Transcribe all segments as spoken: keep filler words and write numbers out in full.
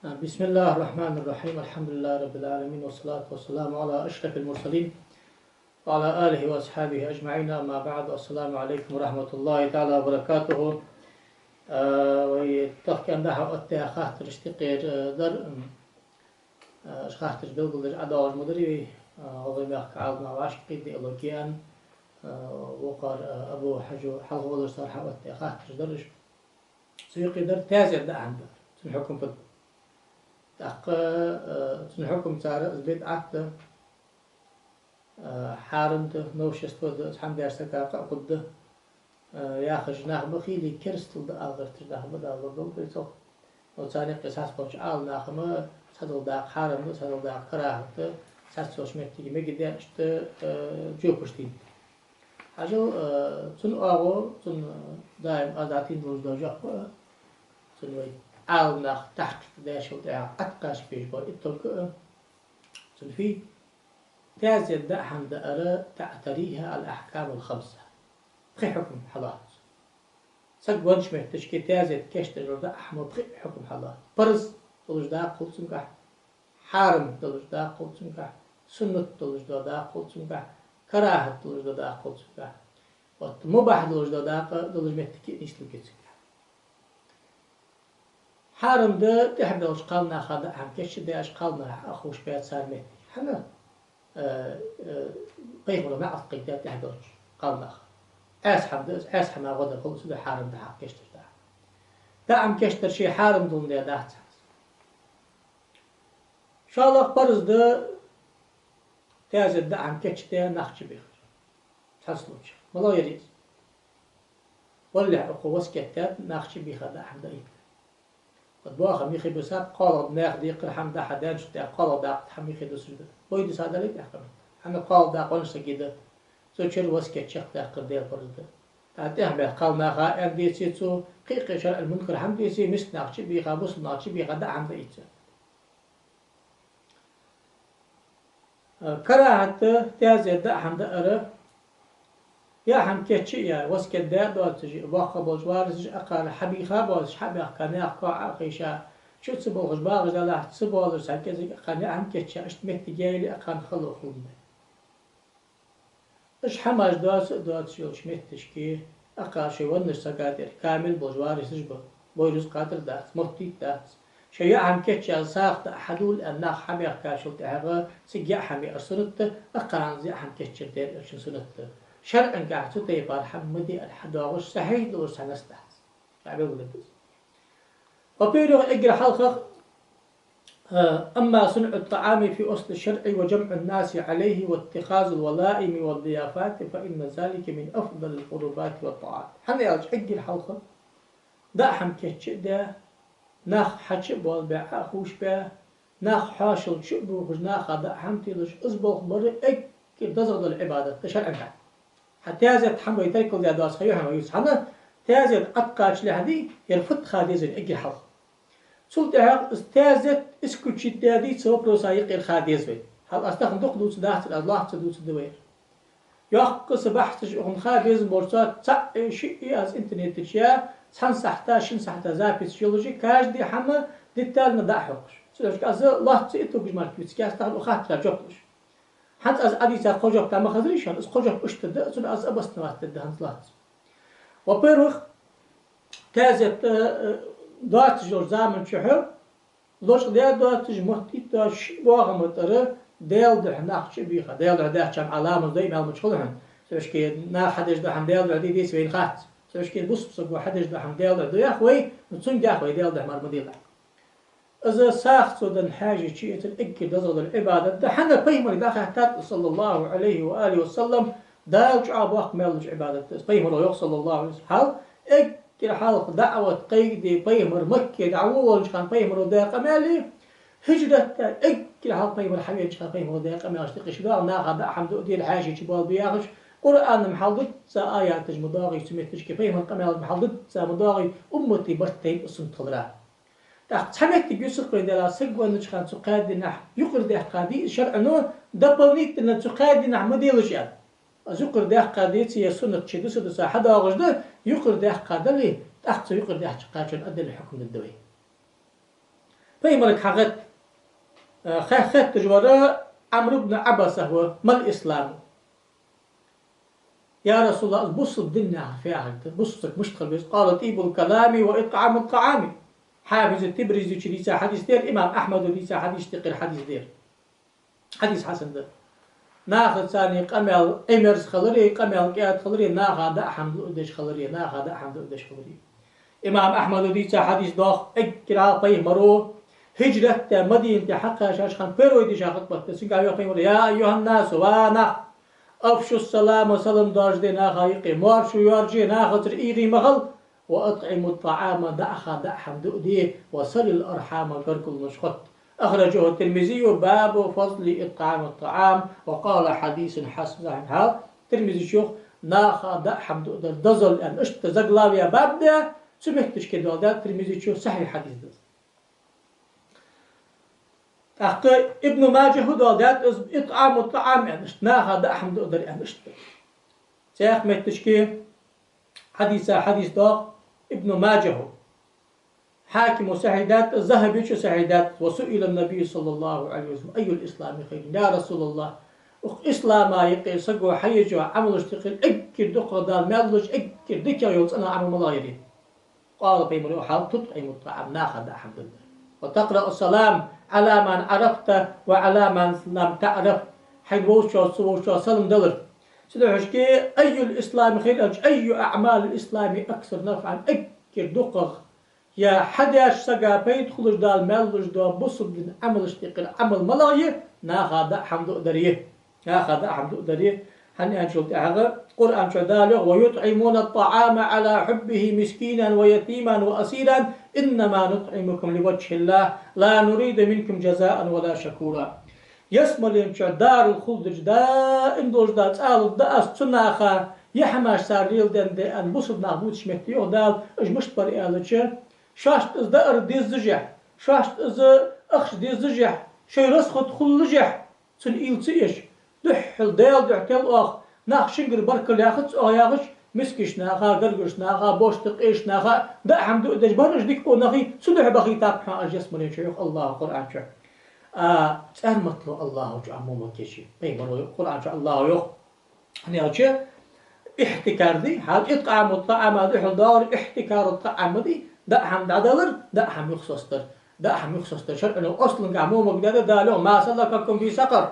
بسم الله الرحمن الرحيم. الحمد لله رب العالمين، والصلاة والسلام على أشرف المرسلين وعلى آله وأصحابه أجمعين. أما بعد، السلام عليكم ورحمة الله تعالى وبركاته. Э, вай тахкан дахьа оттадаь хаттараш тӀехьара, э, дар, м, э, уж хаттараш белгалдеш ӀодоагӀаш ма дарий вай, э, гӀалгӀай мехка Ӏаламнах вӀашкакхийда, Элогиан, э, вокхар, э, Абу Хьажа, хьалха волаш цар хьаоттадаь хаттараш дар уж. Цу юкъе дар таьзет даа хӀама да, цун хьукам фуд. ТӀаккха, э, цун хьукам цар из бидӀат да, э, хьарам да, новшество да, из хӀама деш сага къа а хургда, э, яхаш нах ба, хилий керастал да ала гӀерташ нах ба, Дала лорадолда вай цох. Но царна юкъе цхьаболча Ӏаламнаха-м цхьадола дакъа хьарам да, цхьадола дакъа карахӀат да, цхьайолча моттиге мега деш, иштта, э, жопаш тийнад. Хьажал, э, цун оагӀув, цун, э, даим аз дӀатийна долаш дола жоп а, цун вай Ӏаламнаха тахькъик деш хул тӀехьа Ӏаткъаш беш ба итог а, цун фий: таьзет даа хӀама даар, تعتريها الأحكام الخمسة. Пхи хьукам хьалоац. Саг веннача моттиге таьзет кийчдеш дола даа хӀама пхи хьукам хьалоац. Парз долаш дакъа хул цунгахь, хьарам долаш дакъа хул цунгахь, суннат долаш дола дакъа хул цунгахь, карахӀат долаш дола дакъа хул цунгахь. Вот мубахь долаш дола дакъа долаш моттиг а нийслургья цунгахь. Хьарам да тӀехьабелча кхалнаха даа хӀама кийчдаь, уж кхалнах Ӏохувшабаь цар моттиг. ХӀана? Э, э, пайхамара наӀалт кхийттад тӀехьабелча кхалнаха. Ӏаьса хӀама да из, Ӏаьса хӀама гӀо дар хул, цудухьа хьарам да хьакийчдеш даа хӀама. Даа хӀама кийчдар ше хьарам доландаь дац хӀанз. ШоллагӀа парз да таьзет даа хӀама кийчдаь нах чубийхар. Цхьан случае. МалагӀа яр из? Валлахь, укхо васкет даьд, нах чубийха даа хӀама даийта. Вот боаха михе бисаб, кхоалагӀа наьха декхар хӀама даа хьа даьннача тӀехьа кхоалагӀа дакъа хӀама михе дусаш да. Вай дисадале тӀехьа хӀама. ХӀана, кхоалагӀа дакъа веннача сага да. Цо чура васкет чакхдаьккхар Даьла парз да. ТӀаккха тӀехьабаьхка кхалнаха аьнна деце цо, кхы а кхы шарӀан мункар хӀама деце, мискача наха чубийха, бусалба наха чубийха даа хӀама даийта. Э, карахӀат да таьзет даа хӀама даар, яа хӀама кийчъяь, васкет даь а доацаш, боккхий болча варисаша акхар хьабийха а боацаш, хьабаьхка наьха коа а хайша, чу ца болхаш багӀаш далахь, ца боалаш цхьа кӀезига акхарна яа хӀама кийчъяь, иштта моттиг яйла акхарна хало хул. Уж хӀамаш доаца а доацаш йолча моттигашка, акхар шоай веннача сага тӀера камил болча варисаш ба, вай рузкъа тӀара дац, моттийта дац. Шоай яа хӀама кийчъяь сагӀа даа хьадувла аьнна нах хьабаьхкачул тӀехьагӀа цига яа хӀама яар суннат да, акхарна из яа хӀама кийчъяр Даьла Элчан суннат да. ШарӀагахь цу тайпара хӀама ма де аьнна хьадоагӀаш сахьихь долаш цхьа насс дац. Ӏабелгала да из. Во-первых, эггара хьалха, э, أما صنع الطعام في أصل الشرع وجمع الناس عليه واتخاذ الولائم والضيافات فإن ذلك من أفضل القربات والطاعات. ХӀана аьлча, эггара хьалха даа хӀама кийчдаь, нах хьачубоалабаь, Ӏохувшабаь, нах хьоашалгӀа чубухаш, наха даа хӀама телаш, из болх бар эггара дезагӀа дола Ӏибадат да шарӀагахь. Хьа таьзет хӀама вай теркалдаь доаца ха ю хьона вай юс. ХӀана, таьзет Ӏаткъача лаьхьа дий, яр фуд ха деза вайна эггара хьалха. Цул тӀехьагӀа из таьзет исключить даь дийца вопроса юкъера ха деза вайна. Хьал аз тахан дукха дувцаргдац, аз лоацца дувцаргда вайна. Йоккха са бахьсаш укхун ха безам болаш цаӀ, цаӀ, э, шиъ, э, аз интернета чу я, цхьан сахьата, шин сахьата записаш йолаш, каждый хӀама детально дӀахьокхаш. Цудухьа аз лоацца итогаш мара кийцкац, тахан укх хаттара жоп луш. ХӀанз аз Ӏадийца кхо жоп дӀа ма хазарий шоана, из кхо жоп иштта да, цунна аз обосновать дергда хӀанз лоацца. Во-первых, таьзет, э, э, доацаш йолча заман чухь лочкъадаь доацаш, моттийта доацаш, ши боагӀама тӀара Даьла духьа нах чубийха. Даьла духьа даьча хӀама Ӏа ламаз дой, мел мачхала хьона. Цу шке наха хьадеш дола хӀама Даьла духьа дий, деций вайна хац. Цу шке бусалба саго хьадеш дола хӀама Даьла духьа ду яхаш вай, ну, цунгахь вай Даьла духьа мара ма делахь. Из сагӀа цо даь хьаьжий чуэцар эггара дезагӀа дола Ӏибадат да. ХӀана, пайхамарга дӀахаьттад, صلى الله عليه وآله وسلم, Дала чӀоагӀа боккха маьл луш Ӏибадат да из. Пайхамаро йоах, صلى الله عليه وسلم, хьал, эггара хьалха даӀват кхайкаде пайхамар Макке дӀаволавеннача хана пайхамаро даь къамаьл, хӀижрат даь эггара хьалха пайхамар хьавенача хана пайхамаро даь къамаьлашта юкъе ши доагӀа наха даа хӀама дуа дера, хьаьший чубоалабе яхаш, Къуръана-м хьалдизза, аяташ ма доагӀий цу моттигашка, пайхамара къамаьлаш-м хьалдизза ма доагӀий, уммата барт тайна из суннат хилара. ТӀаккха цхьа моттиг юсакх вайна дале, саг веннача хана цу кхаь дийнахьа юкъерадаьккха дий из шарӀо, дополнительно цу кхаь дийнахьа ма делаш аьнна. Из юкъерадаьккха деце, е суннат чу дуса-дуса хьадоагӀаш да, юкъерадаьккха дале, тӀаккха цу юкъерадаьхкача кхачун отдельно хьукам дергда вай. Пайхамарга хьахетт-, э, хе-, хетташ вар Ӏамр ибн Ӏабаса ва: «ما الإسلام؟» «Я Расулаллахӏ, бусалба дин яхар фу яхар да, бусалба саг мишта хила веза?» «قال: طيب الكلام وإطعام الطعام». Хьафиз ат-Тирмизийчо дийца хьадис да ер, имам Ахьмада дийца хьадисашта юкъера хьадис да ер. Хьадис хьасан да. Нахаца царна къамаьл Ӏимерза хилари, къамаьл кӀаьда хилари, наха даа хӀама дуадеш хилари, наха даа хӀама дуадеш хилари. Имам Ахьмада дийца хьадис да йоах, эггара Пайхамаро хӀиджрат даь Мадинате хьакхаьчача хана первый дийша хутбат да. Цунгахь йоах Пайхамаро: «يا أيها الناس, ва нах, أفشوا السلام, салам доаржаде наха юкъе, моаршо йоаржае, нахацара эгӀа ма хила, وأطعموا الطعام, даа хӀама, даа хӀама дуаде, وصلوا الأرحام, гаргалонаш хотта». أخرجه الترمذي، باب فضل إطعام الطعام، وقال: حديث حسن صحيح. Тирмизийчо наха даа хӀама дуадар дозал аьнна, иштта заглавие баб да, цу метташка доаладаьд Тирмизийчо, сахьихь хьадис да из. ТӀаккха Ибн Маджахьо доаладаьд из إطعام الطعام аьнна, иштта наха даа хӀама дуадар аьнна, иштта. Цхьаькха метташка хьадис, хьадис да йоах Ибн Маджахьо. Хьакимо сахьихь даьд, Захьабичо сахьихь даьд: «وسئل النبي صلى الله عليه وسلم: أي الإسلام خير؟» «Я Расулаллахӏ, укх ислама юкъе саго хьаеш йола Ӏамалашта юкъера эггара дукхагӀа, Дала маьл луш, эггара дикагӀа йола, цӀена Ӏамал малагӀа я?» «قال», Пайхамаро йоах хьал: «تطعم الطعام, наха даа хӀама дуадар. وتقرأ السلام على من عرفت وعلى من لم تعرف». Хьайна вовзачоа, ца вовзачоа салам далар. Цудухьа шке: «أي الإسلام خير», аьлча: «أي أعمال الإسلام أكثر نفعا؟» Эггара дукхагӀа е хьадеш сага пайда хулаш, Дала маьл луш дола бусалба дина Ӏамалашта юкъера Ӏамал малагӀа я? Наха даа хӀама дуадар я. Наха даа хӀама дуадар я. ХӀана аьлча, тӀехьагӀа Къуръан чу Дала йоах: «ويطعمون الطعام على حبه مسكينا ويتيما وأسيرا إنما نطعمكم لوجه الله لا نريد منكم جزاء ولا شكورا». Ялсмален чу дарал хулдича, даим долаш да, цӀа лургда аз цу наха, е хӀамаш цар леладенна да аьнна, бусалба нах бувцача метте йоах Дала, уж мишта бар аьлча: шоашта из даар деззашехь, шоашта из ахча деззашехь, шоай расход хуллашехь, цунна уйла ца еш, духхьал Даьла духьа тел оаха, нах шунгара баркал яхац оаха яхаш, мискача наха, гаргарча наха, бошта, къеча наха даа хӀама дуадеш бар уж дика къонахий, цудухьа бахийтаб хьона аз ялсмален чу, йоах АллахӀо Къуръан чу. А цӀарматало АллахӀо чу Ӏаммо ма кечи. Пайхамаро йоах, Къуръан чу АллахӀо йоах. ХӀана аьлча, ихьтикар да, хьал إطعام الطعام духьал доагӀар ихьтикару тӀаӀам да, даа хӀама дӀадалар, даа хӀама юхасоцадар. Даа хӀама юхасоцадар. ШарӀо аслангахь мо магадаьд, Дала йоах: «ما سلككم في سقر؟»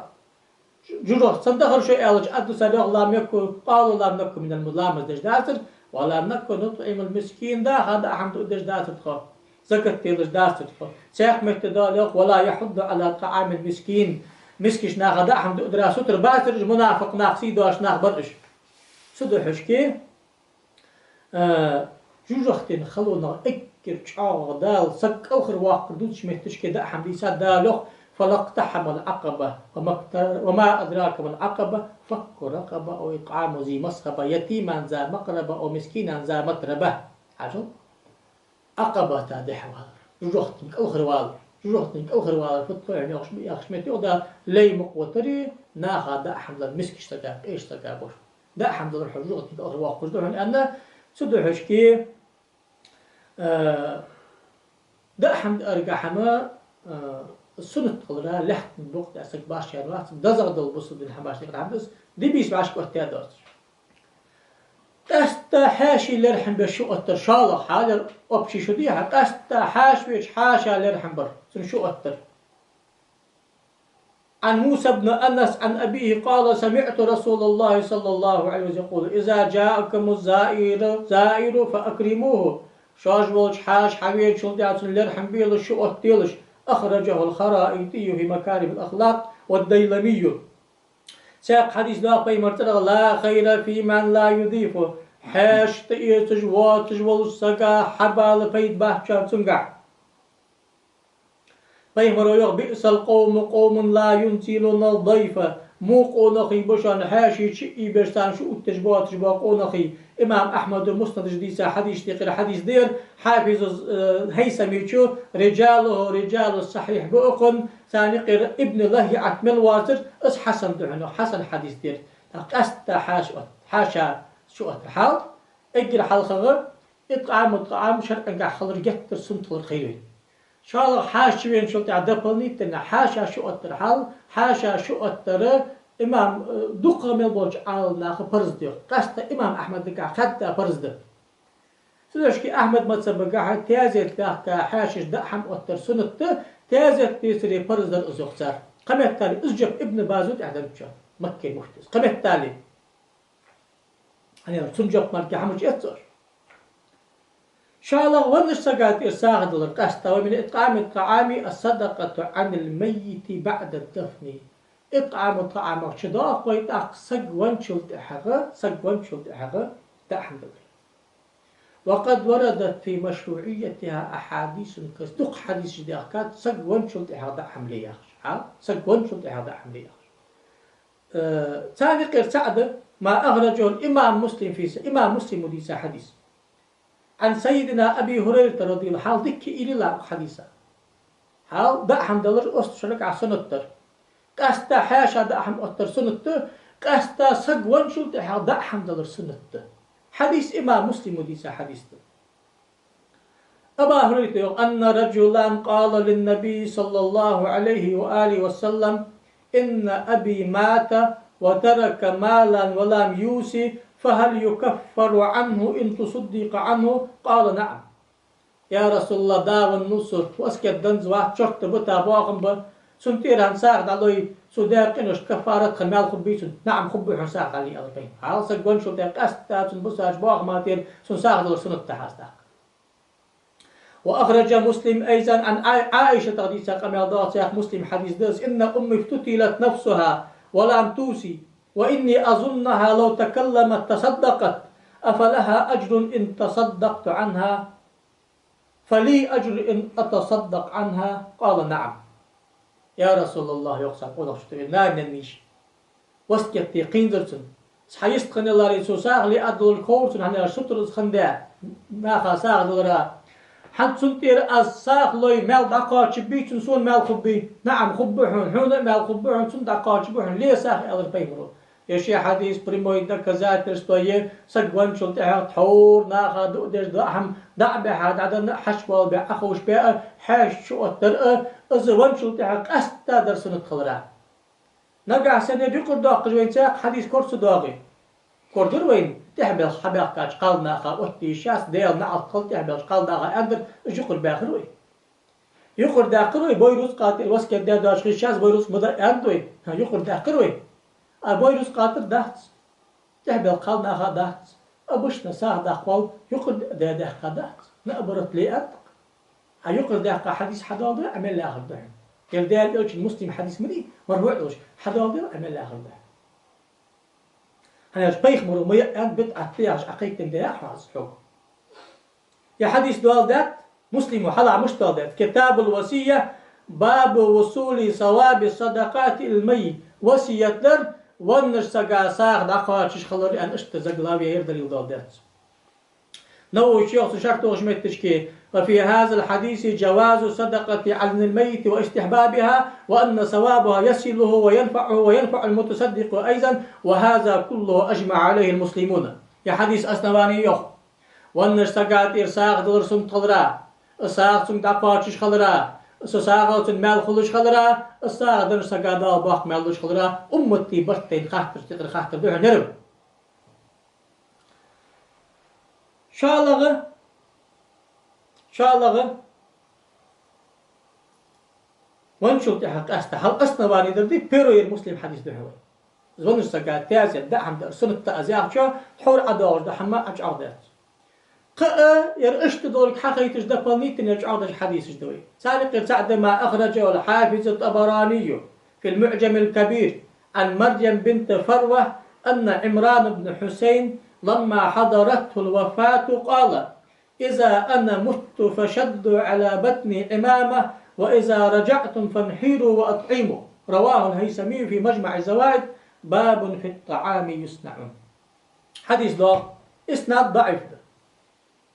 ЖожагӀате сенна дахар шо аьлча, Ӏадда цар йоах: «لم نك», قالوا: «لم نك من الم-», ламаз деш дацар, «ولم نك نطعم المسكين», наха даа хӀама дуадеш дацар тхо, закат делаш дацар тхо. Цхьаькха метте Дала йоах: «ولا يحض على طعام المسكين». Мискача наха даа хӀама дуадара сутара бацар уж, мунафикъ нах, сий доацаш нах бар уж. Цудухьа шке, а, жожагӀатен халонах эггара чӀоагӀагӀа Дала саг кӀалхарваккхар дувцача метташка даа хӀама дийцад Дала йоах: «فلا اقتحم العقبة وما اقت-، وما أدراك ما العقبة، فك رقبة أو إطعام ذي مسغبة، يتيما ذا مقربة أو مسكينا ذا متربة». Хьажал? Ӏакъабата дехьавалар, жожагӀатен кӀалхарвалар. ЖожагӀатен кӀалхарвалар фуд хьона яхаш, яхача метте йоах Дала: лай мукъа витари, наха даа хӀама далар, мискача сага, къеча сага бохаш. Даа хӀама далар хьо жожагӀатен кӀалхарвоаккхаш да хьона аьнна, цудухьа шке, а, даа хӀама даарга хӀама, а, суннат хилара лаьттан букъа тӀа саг башха яр вац, дезагӀа дола бусалба дина хӀамаш тӀехьа хӀама да из, дибийс вӀашка оттадаь доацаш. Къаьстта хьаьший лерхӀам беш шу оттар, шоллагӀа хьалар, общий шу дий хьа, къаьстта хьаьша веча хьаьша лерхӀам бар, цунна шу оттар. عن موسى بن أنس عن أبيه قال: سمعت رسول الله صلى الله عليه وسلم يقول: إذا جاءكم الزائر، زائر فأكرموه. Шоаш волча хьаьша хьавеначул тӀехьагӀа цунна лерхӀам белаш, шу оттаделаш. أخرجه الخرائطي في مكارم الأخلاق والديلمي. Цхьаькха хьадис да йоах Пайхамара цӀерагӀа: لا خير في من لا يضيف. Хьаьша тӀаэцаш воацаш волча сага хьабала пайда бац цунгахь. Пайхамаро йоах: بئس القوم قوم لا ينزلون الضيف. Во къонахий ба шоана хьаьший чу а ийбеш, царна шу оттадеш боацаш бола къонахий. Имам Ахьмада Муснада чу дийца хьадисашта юкъера хьадис да ер, Хьафиз, э, ХӀайсамичо: رجاله رجال الصحيح ба укхун, царна юкъера Ибн ЛахӀиӀат мел воацар, из хьасан да хьона, хьасан хьадис да ер. ТӀаккха къаьстта хьаьша от-, хьаьша шу оттар хьал, эггара хьалхагӀа, итӀаӀаму тӀаӀам шарӀагахь хилар геттара суннат хилар хайр да. ШоллагӀа хьаша чу веначул тӀехьагӀа дополнительно хьаша шу оттар хьал, хьаша шу оттар имам, э, дукхагӀа мел болча Ӏаламнаха парз да йоах. Къаьстта имам Ахьмада дикагӀа хадда парз да. Цудухьа Ахьмада мазхӀабагахьа тезет баьхка хьаша чу даа хӀама оттар суннат да, тезет дийцаре парз дар из йоах цар. Кхыметтел из жоп Ибн База тӀехьа деннача, Маккан муфтес. Кхыметтел. ХӀана аьлча цун жоп мара кхы хӀама чу эццаш. ШоллагӀа веннача сага тӀера сагӀа далар къаьстта: ومن إطعام الطعام الصدقة عن الميت بعد الدفن. ИтӀӀаму тӀаӀамах чудоагӀа вай тӀаккха саг венначул тӀехьагӀа, саг венначул тӀехьагӀа даа хӀама далар. وقد وردت في مشروعيتها أحاديث كثيرة. Дукха хьадисаш даьхкад, саг венначул тӀехьагӀа даа хӀама ле яхаш. Хьа? Саг венначул тӀехьагӀа даа хӀама ле яхаш. Э, царна юкъера цаӀ да, ما أخرجه الإمام مسلم في ص-، имам Муслима дийца хьадис. عن سيدنا أبي هريرة رضي الله عنه, хьал дикка ийлила укх хьадиса. Хьал даа хӀама далар оцу шарагӀа суннат дар. Къаьстта хьаша даа хӀама оттар суннат да, къаьстта саг венначул тӀехьагӀа даа хӀама далар суннат да. Хьадис имам Муслима дийца хьадис да. Абу Хурайрата йоах: أن رجلا قال للنبي صلى الله عليه وآله وسلم: إن أبي مات وترك مالا ولم يوص، فهل يكفر عنه إن تصدق عنه؟ قال: نعم. Я РасулаллахӀ, да веннав со, васкет данза вац, чорта бита боахам ба, цун тӀера хӀанз сагӀа дӀалой, цо даь къиношта каффарат хинна маьл хургбий цунна? НаӀам, хургба хьона сагӀа дӀале, аьлар пайхамара. Хьал саг венначул тӀехьагӀа къаьстта цунна бусалба боахама тӀера цунна сагӀа далар суннат да хьа тӀаккха. وأخرج مسلم أيضا عن عا-، عائشة, тӀаккха дийца къамаьл доагӀа цхьа Муслима хьадис да из: إن أمي افتتلت نفسها ولم توص، وإني أظنها لو تكلمت تصدقت، أفلها أجر إن تصدقت عنها؟ فلي أجر إن أتصدق عنها؟ قال: نعم. Я РасулаллахӀ, йоах цар, къонахчо, тӀаккха нана наннийша васкет де кхийнадар цунна. Цхьа йист хинна яларе, цо сагӀа ле а долаш ховра цунна, хӀана аьлча сутара из хиннадаь, наха сагӀа далара. ХӀанз цун тӀера аз сагӀа лой, маьл дӀакхоачаргбий цунна, сона маьл хургбий? НаӀам, хургба хьона, хьона а маьл хургба хьона, цунна дӀакхоачаргба хьона, ле сагӀа, аьлар пайхамара. Ер ши хьадис прямой доказательство я, саг венначул тӀехьагӀа тхьовра наха дуӀа деш даа хӀама дӀа а баьхьа, дӀаденна а, хьачувоалабаь а, Ӏоховшабаь а, хьаша чу оттар а, из венначул тӀехьагӀа къаьстта дар суннат хилара. Нагахьа санна юкъара доаккхаш вайна цхьаккха хьадис кора ца доагӀий? Корадир вайна, тӀехьабелха хьабаьхкача кхалнаха оттае йиш яц, Даьла наӀалт хилда тӀехьабелхача кхалнаха аьннадар, из юкъара баьхар вай. Юкъара даьккхар вай, бой рузкъа тӀера васкет даь доацаш хила йиш яц, бой рузкъа ма даа аьннад вай. ХӀа, юкъара даьккхар вай. А бой рузкъа тӀера дац. ТӀехьабелха кхалнаха дац. Обычно сагӀа даккха вол юкъара даь даьккха дац. Наоборот ле аьннад-кх. Хьа юкъара даьккха хьадис хьадоаладой Ӏа мел яхар да хьона? Ер Даьла Элчан, Муслима хьадис ма дий, марфуӀ йолаш, хьадоаладой Ӏа мел яхар да хьона? ХӀана аьлча пайхамара ма йиъ аьннад, бидӀат да яхаш Ӏокхайкаденна да яхаш хьога. Ер хьадис доаладаьд Муслима, хьалха мишта доаладаьд: كتاب الوصية، باب وصول ثواب الصدقة إلى الميت. Васкет дар веннача сага сагӀа дӀакхоачаш хилар аьнна, иштта заглавие яр, далил доаладаьд цо. Нававис йоах цун шархь тохаш моттигашка: وفي هذا الحديث جواز الصدقة عن الميت واستحبابها، وأن ثوابها يصله وينفعه وينفع المتصدق أيضا، وهذا كله أجمع عليه المسلمون. Ер хьадиса основани йоах: веннача сага тӀера сагӀа далар суннат хилара, из сагӀа цунга дӀакхоачаш хилара, из сагӀал цунна маьл хулаш хилара, из сагӀа деннача сага Дала боккха маьл луш хилара уммата барт тайна хаттарашта юкъера хаттар да хьона ер. ШоллагӀа, шоллагӀа, венначул тӀехьагӀа къаьстта хьал основани дар да, первый ер Муслима хьадис да хьона вай. Из веннача сага тезет, даа хӀама дар суннат да из яхачоа, тхьовра ӀодоагӀаш дола хӀама Ӏа чӀоагӀдаьд цо. Кхы а ер иштта долга хьахайташ дополнительно чӀоагӀдеш хьадисаш да вай. Царна юкъера цаӀ да: ما أخرجه الحافظ الطبراني في المعجم الكبير عن مريم بنت فروة أن عمران بن حصين لما حضرته الوفاة قال: إذا أنا مت فشدوا على بطني عمامة، وإذا رجعتم فانحروا وأطعموا. رواه الهيثمي في مجمع الزوائد، باب في الطعام يصنع. Хьадис доагӀа, иснад даӀиф да.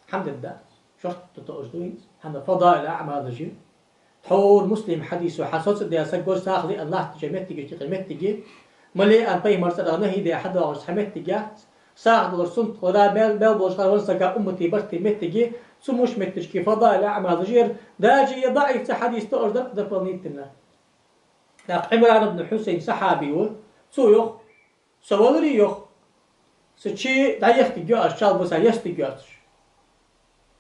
ХӀама дергдац, шортта тоъаш да вайна из, хӀана, фадаил аӀмалаш я. Тхьовра Муслима хьадисо хьасоцадаь, саг вар сагӀа ле аьнна латтача моттигашта юкъера моттиг я. Ма ле аьнна пайхамара цӀерагӀа нахьи даь хьадоагӀаш цхьа моттиг яц. сагӀа далар суннат хилара, мел, мел болаш хилара ван сага уммата барт моттиг, цу муш моттигашка фадаил аӀмал жер, даже ер даӀиф цхьа хьадис тоъаш дар дополнительно. ТӀаккха Ӏимран ибн Хьусайн сахьаби ва, цо йоах, со валаре йоах, са чу дӀаехкаргйоацаш, чалбаса естаргйоацаш.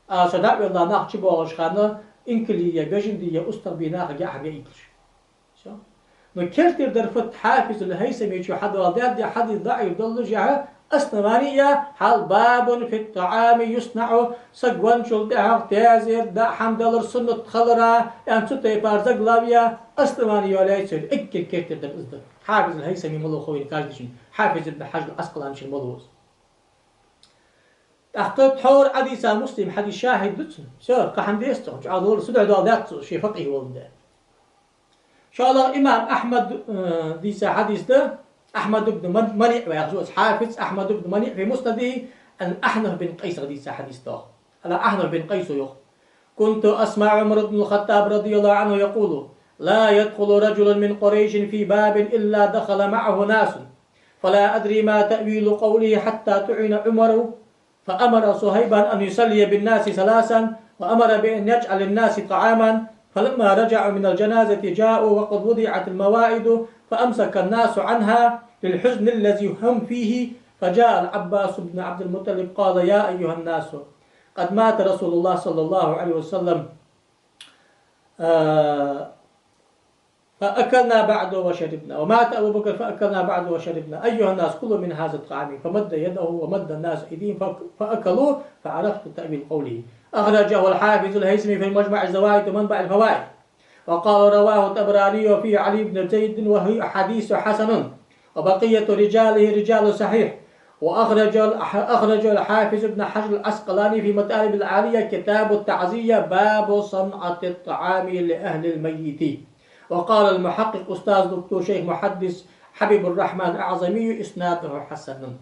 А со дӀавелла нах чубоагӀача хана инкале е, бежанде е, устагӀа бе нахага яа хӀама яийталаш. Всё. Но керттера дар фуд, Хьафизул ХӀайсамечо хьадоаладаьд ер хьадис даӀиф доллашехь, основани я, хьал باب في الطعام يصنع, саг венначул тӀехьагӀа таьзета даа хӀама далар суннат хилара, аьнна цу тайпара заглавие, основани йолаеш цо, эггара керттера дар из да. Хьафизул ХӀайсами малув хов вайна каждыйшийна, Хьафиз ибн Хьажар Ӏаскъаланичун малув из. ТӀаккха тхьовра Ӏодийца Муслима хьадис шахӀид да цун. Всё, кхы хӀама дезац цох, чӀоагӀа долаш, цудухьа доаладаьд цо, ше факъихӀ воландаь. ШоллагӀа имам Ахьмада, э, дийца хьадис да, Ахьмад ибн Ман-, МаниӀ ва яхаш ва из, Хьафиз Ахьмад ибн МаниӀ في مسنده عن أحنف بن قيس дийца хьадис да. Ала Ахьнаф бин Къайсо йоах: كنت أسمع عمر بن الخطاب رضي الله عنه يقول: لا يدخل رجل من قريش في باب إلا دخل معه ناس، فلا أدري ما تأويل قوله حتى طعن عمر، فأمر صهيبا أن يصلي بالناس ثلاثا، وأمر بأن يجعل للناس طعاما، فلما رجعوا من الجنازة جاءوا وقد وضعت الموائد، فأمسك الناس عنها للحزن الذي هم فيه، فجاء العباس بن عبد المطلب قال: يا أيها الناس، قد مات رسول الله صلى الله عليه وسلم، آه، فأكلنا بعده وشربنا، ومات أبو بكر فأكلنا بعده وشربنا، أيها الناس كلوا من هذا الطعام، فمد يده ومد الناس أيديهم فك-، فأكلوا، فعرفت تأويل قوله. أخرجه الحافظ الهيثمي في مجمع الزوائد ومنبع الفوائد، وقال رواه الطبراني وفيه علي بن زيد وهو حديث حسن، وبقية رجاله رجال صحيح، وأخرج الح-، أخرج الحافظ ابن حجر العسقلاني في مطالب العالية كتاب التعزية باب صنعة الطعام لأهل الميت. وقال المحقق أستاذ دكتور شيخ محدث حبيب الرحمن الأعظمي: إسناده حسن.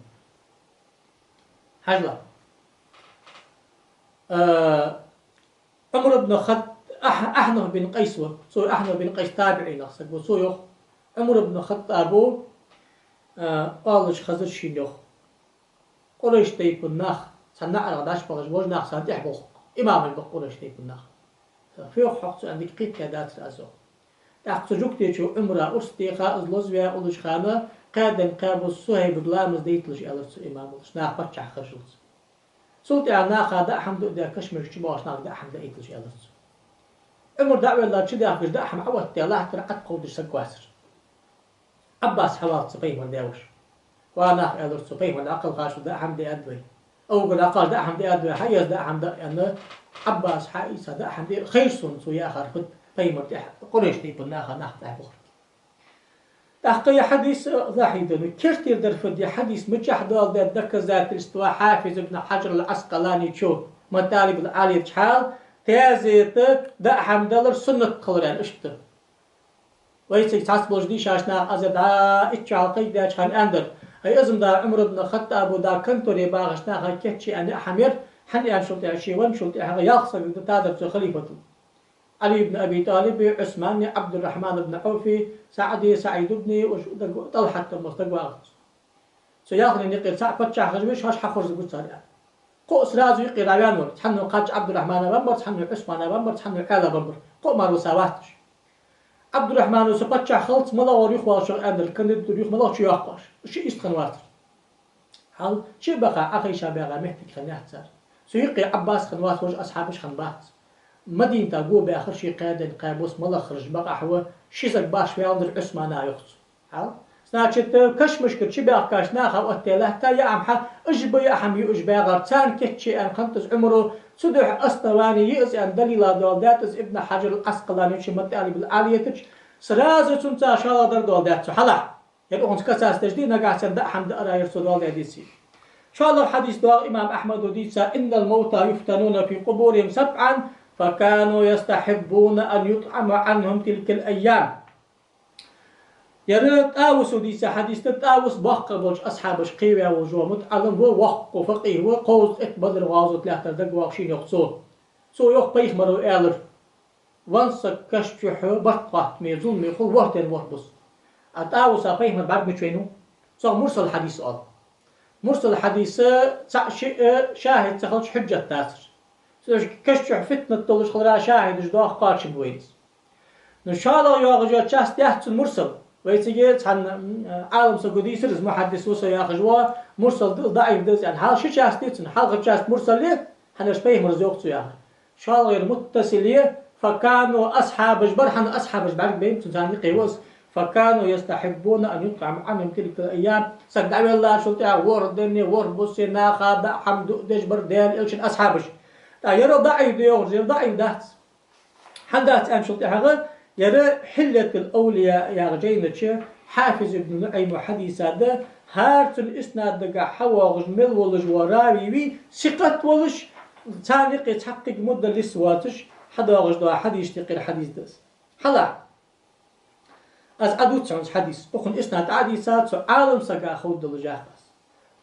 Хьажал. Э, Ӏумар ибн Хат-, Ахь-, Ахьнаф бин Къайс ва. Цо Ахьнаф бин Къайс табиӀинех саг ва. Цо йоах, Ӏумар ибн Хаттаба, э, оалаш хазар шийна йоах. Къурайш тайпан нах, цхьан наӀарах дӀачубахаш, вож нах царна тӀехьа болх. Имамаш ба Къурайш тайпан нах. Фу йоах хьога цо аьнна, дика кхетадаьдацар аз, йоах. ТӀаккха цу жугтечо Ӏумара урс теха, из лозаваь уллача хана, кхаь ден кхаь бус Сухьайбага ламаз дайталаш, аьлар цу имамалаш, наха паччахь хержалца. Цул тӀехьагӀа наха даа хӀама дуадаь, кашамашка чубоагӀача нахага даа хӀама даийталаш, аьлар цо. Ӏумар дӀавелла чудаьхкача даа хӀама Ӏооттадаь латтар, Ӏад кховдаш саг вацар. Ӏаббас хьавоалл цу пайхамара даь-воша. Ва нах, аьлар цо, пайхамар дӀакхалхача даа хӀама диад вай. Абу Бакр дӀакхалхача даа хӀама диад вай, хьаэца даа хӀама да, аьнна, Ӏаббас хьаийца даа хӀама даьр, хайр сона цо яхар фуд, пайхамар тӀехьа, Къурайш тайпан наха нах тӀехьа бухар. ТӀаккха ер хьадис, э, захьи да. Ну, керттера дар фуд, ер хьадис мичахьа доаладаьд доказательство Хьафиз ибн Хьаджар ал-Ӏаскъаланичо Маталиб ал-Ӏалиятча хьал, таьзета даа хӀама далар суннат хилар аьнна, иштта. Вайцига цхьацца болча дийшача наха аз дӀа итт шу хьалкхайкадаьча хана аьннадар: ай, из-м да Ӏумар ибн Хаттаба да конторе бахача наха кийчъяь яа хӀама яр, хӀана аьлча шул тӀехьа, ше венначул тӀехьагӀа ялх саг да тадар цу халифатал. Ӏали ибн Аби ТӀалиби, Ӏусмани, Ӏабдуррахьман ибн Ӏауфи, СаӀди, СаӀид ибни, уж даг-, ТӀалхьат ма дагавагӀац. Цу ялханна юкъера цаӀ паччахь хержа веш, хьажа хьахорзаргва цар, аьнна. Кхоъ сразу юкъера дӀаваьннавар, цхьанне кхачча Ӏабдуррахьмана веннавар, цхьанне Ӏусмана веннавар, цхьанне Ӏаьла веннавар. Кхоъ мара ва са ватташ. Ӏабдуррахьмано, со паччахь хилац, малагӀа вар юхавоалаш ва, аьннадар, кандидатура юха малагӀа чу йоаккхаш. Уж ши йист хиннавацар. Хьал, чу а баха, Ӏохайша баьха моттиг хиннаяц цар. Цу юкъе Ӏаббас хиннавац, вож асхьабаш хиннабац. Мадинате го баьхар ше кхаь ден кхаь бус, малагӀа хержа бакъахьа ва, ши саг баш ваьннадар Ӏусмана, йоах цо. Хьал? Значит, кашамашкара чубаьхкача наха оттадаь латта яа хӀама, уж ба яа хӀама юаш багӀар, царна кийчъяь яа хӀама да из Ӏумара, цудухьа основани я из аьнна далила доаладаьд из Ибн Хьаджар ал-Ӏаскъаланичо Маталиб ал-Ӏалиятача, сразу цунца шоллагӀа дар доаладаьд цо хьалха. Ер укхунца касаться деш дий, нагахьа санна даа хӀама даар, ер цо доаладаь деций. ШоллагӀа хьадис доагӀа имам Ахьмада дийца: إن الموتى يفتنون في قبورهم سبعا فكانوا يستحبون أن يطعم عنهم تلك الأيام. Ер ТӀавусо дийца хьадис да, ТӀавус боккхагӀа болча асхьабашка кхийна волаш ва, мутаӀаллим ва, воккха факъихӀ ва, кховзткъеи итт Бадр гӀазот лаьттар дагавоагӀа шийна, йоах цо. Цо йоах, пайхамара аьлар: венна саг каша чу барт хоаттаме, зуламе хул, ворхӀ ден ворхӀ бус. А ТӀавуса пайхамара бӀарга мича вайнав? Цох мурсал хьадис оал. Мурсал хьадис цхьаъ-шиъ шахӀид ца хилча хьуджат дацар. Цудухьа каша чу фитнат долаш хилара шахӀидаш доаха кхоачам ба вайна из. Ну, шоллагӀа йоагӀаш йола часть яц цун мурсал. Вай цига цхьан, м, Ӏалам саго дийцар из, мухьаддис ва со яхаш вола, мурсал да, даӀиф да из аьнна. Хьалха ши часть я цун, хьалхарча часть мурсал я, хӀана аьлча пайхамара из йоах цо яхаш. ШоллагӀа яр муттасил я, فكانوا, асхьабаш бар, хӀана, асхьабаш бӀаргабайнаб цун, царна юкъе ва из. فكانوا يستحبون أن يطعم عنهم تلك الأيام. Саг дӀавеллачул тӀехьагӀа ворхӀ денна, ворхӀ буса наха даа хӀама дуадеш бар Даьла Элчан асхьабаш. ТӀаккха яр даӀиф да йоахар, яр даӀиф дац. ХӀана дац аьнначул тӀехьагӀа, яр Хьилятул-Авлия яхача жайна чу Хьафиз ибн НуӀайма хьадийца да, хӀара цун иснадагахьа хьавоагӀаш мел волаш вола рави вий, сикъат волаш, царна юкъе цхьаккха мудаллис воацаш, хьадоагӀаш дола хьадисашта юкъера хьадис да из. Хьалха. Аз Ӏадувц хьона из хьадис. Укхун иснад Ӏадийца, цу Ӏалам сага ховргдолаш яхар аз.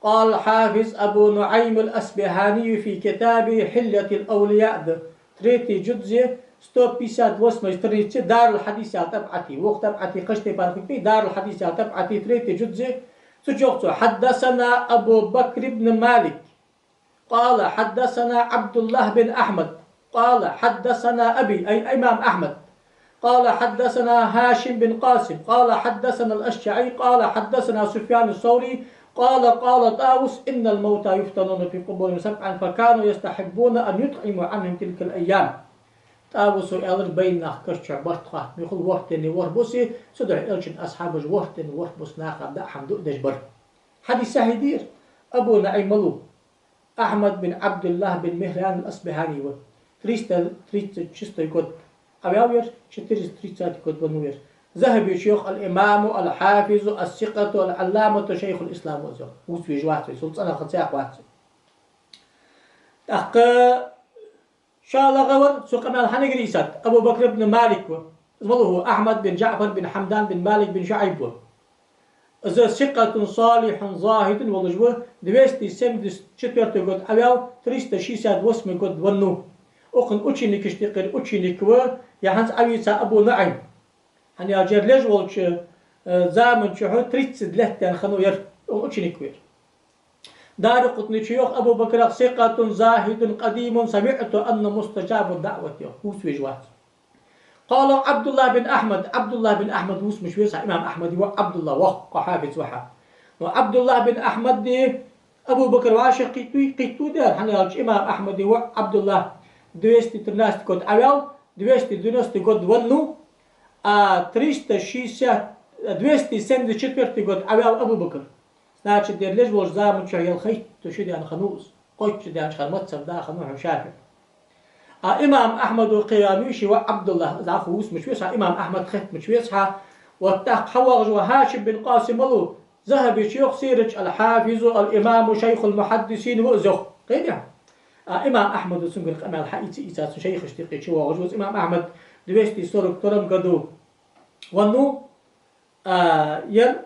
قال الحافظ أبو نعيم الأصبهاني في كتابه حلية الأولياء да, третий джузе, сто пятьдесят восьмой странице, Дарул Хьадис яха тӀабӀати, вокх тӀабӀати кхыча тайпара хургбий, Дарул Хьадис яха тӀабӀати, третий джузе, цу чу йоах цо: حدثنا أبو بكر بن مالك قال حدثنا عبد الله بن أحمد قال حدثنا أبي، أي الإمام أحمد، قال حدثنا هاشم بن قاسم قال حدثنا الأشجعي قال حدثنا سفيان الثوري قال قال طاووس إن الموتى يفتنون في قبورهم سبعا فكانوا يستحبون أن يطعموا عنهم تلك الأيام. ТӀавуса аьлар, байна нах каша чу барт хаттам бехула ворхӀ денна, ворхӀ буса, цудухьа Элчан асхьабаш ворхӀ денна, ворхӀ буса наха даа хӀама дуадеш бар. Хьадис сахьихь да ер. Абу НуӀайм малув? Ахьмад бин Ӏабдуллахь бин Михьран ал-Асбахьани ва. Триста тридцать шестой год Ӏаваьв ер, четыреста тридцатый год веннав ер. Захьабе йоах: الإمام الحافظ الثقة العلامة شيخ الإسلام ва из йоах. Вувц везаш вац вай, цул цӀенагӀа ца яхь вац. ТӀаккха шоллагӀа вар, цун къамаьл хьанагара ийцад, Абу Бакр ибн Малик ва. Из малув хьона? Ахьмад бин ДжаӀфар бин Хьамдан бин Малик бин ШуӀайб ва. Из ثقة صالح زاهد волаш ва, двести семьдесят четвёртый год Ӏаваьв, триста шестьдесят восьмый год веннав. Укхун ученикашта юкъера ученик ва, е хӀанз Ӏавийца Абу НуӀайм. ХӀана аьлча ер леш волча, э, заман чухь тридцать лет даьнна хиннав ер, укхун ученик ва ер. Даракъутне чу йоах Абу Бакрах: ثقة زاهد قديم سمعت أنه مستجاب الدعوة йоах, вувц везаш вац. قال عبد الله بن أحمد, Ӏабдуллахь бин Ахьмад вувцаш ва из хьа, имам Ахьмада воӀ Ӏабдуллахь, воккха хьафиз ва хьа. Но Ӏабдуллахь бин Ахьмади Абу Бакр вӀашагӀкхийттай, кхийтта даьр, хӀана аьлча имам Ахьмада воӀ Ӏабдуллахь двести тринадцатый год Ӏаваьв, двести девяностый год веннав, а триста шестьдесят, двести семьдесят четвёртый год Ӏаваьв Абу Бакр. Значит, ер леш волча заман чухь ялхайтта шу даьнна хиннав из. Кхойтта шу даьннача хана мазхӀаб да хиннав хьона ШафиӀий. А имам Ахьмада кхийна вий ший воӀ Ӏабдуллахь, из Ӏа хьо вувцаш ва из хьа, имам Ахьмад хетамаш ва из хьа. Вот тӀаккха хьавоагӀаш вола Хьашим бин Къасим малув? Захьабе йоах сирача: الحافظ الإمام شيخ المحدثين ва из йоах. Кхийтий хьона? А имам Ахьмада цунгара къамаьл хьаийца, ийца, цун шайхашта юкъе чувоагӀаш ва из. Имам Ахьмад двести сорок втором году веннав, а ер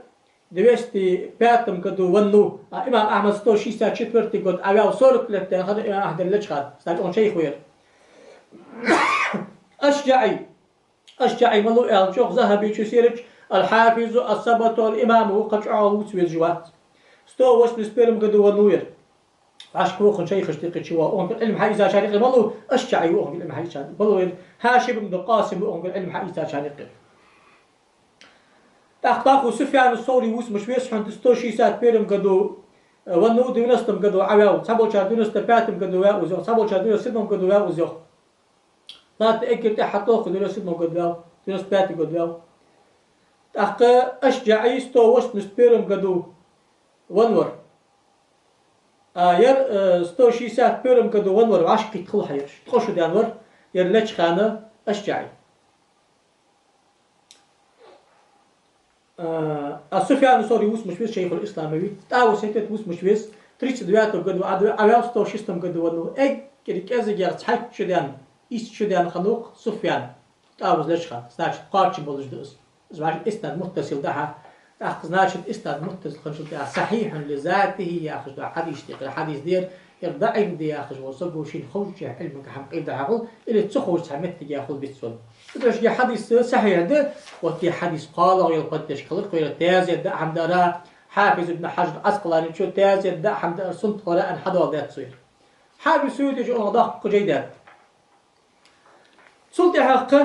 двести пятом году веннав, а имам Ахьмад сто шестьдесят четвёртый год Ӏаваьв, сорок лет даьнна хиннав имам Ахьмад леча хана, стаг он шайх ва ер. АшжаӀий. АшжаӀий малув аьлча, йоах Захьабе сирача: الحافظ الثبت الإمام ва, кхы чӀоагӀа вувц везаш вац. Сто восемьдесят первом году веннав ер. ВӀашка ва укхун шайхашта юкъе чувоагӀа, укхунгара Ӏилма хьаийцачарна юкъера малув? АшжаӀий ва укхунгара Ӏилма хьаийцачарна. Малув ер? Хьашим бин Къасим ва укхунгара Ӏилма хьаийцачарна юкъера. ТӀаккха дӀахо Суфьян ас-Саври вувцаш ва из хьона, сто шестьдесят первом году веннав, девяностом году Ӏаваьв, цхьаболчар девяносто пятом году ваьв из йоах, цхьаболчар девяносто седьмом году ваьв из йоах. Ладно, эггара тӀехьа хьатоху, девяносто седьмой год ваьв, девяносто пятый год ваьв. ТӀаккха АшжаӀий сто восемьдесят первом году венна вар. А ер, э, сто шестьдесят первом году венна вар, вӀашагӀкхийтта хул хьа ераш. Ткъо шу даьнна вар ер леча хана АшжаӀий. А, а Суфьян ас-Саври вувцаш ва из шайхул-ислам вий. ТӀавус хӀаьта а вувцаш ва из, тридцать девятом году Ӏа-, Ӏаваьв, сто шестом году веннав. Эггара кӀезигагӀа цхьайтта шу даьнна, итт шу даьнна хиннав-кх Суфьян ТӀавус леча хана. Значит, кхоачам болаш да из. Из вӀаши иснад муттасил да хьа. ТӀаккха, значит, иснад муттасил хинначул тӀехьагӀа صحيح لذاته яхаш дола хьадисашта юкъера хьадис да ер, ер даӀиф да яхаш вола саго шийна ховча Ӏилмага хӀама къайла дӀахьехул, или ца ховча цхьа моттиге хул бицвенна. Цудухьа ер хьадис сахьихь да, вот ер хьадис кхоалагӀа йола поддержка хилар кхоъ, ер таьзет да хӀама дар, Хьафиз ибн Хьажар Ӏаскъаланичо таьзет даа хӀама даар суннат хилар аьнна хьадоаладаьд цо ер. Хьафиз Суютичо укхунах доккха жай даьд. Цул тӀехьагӀа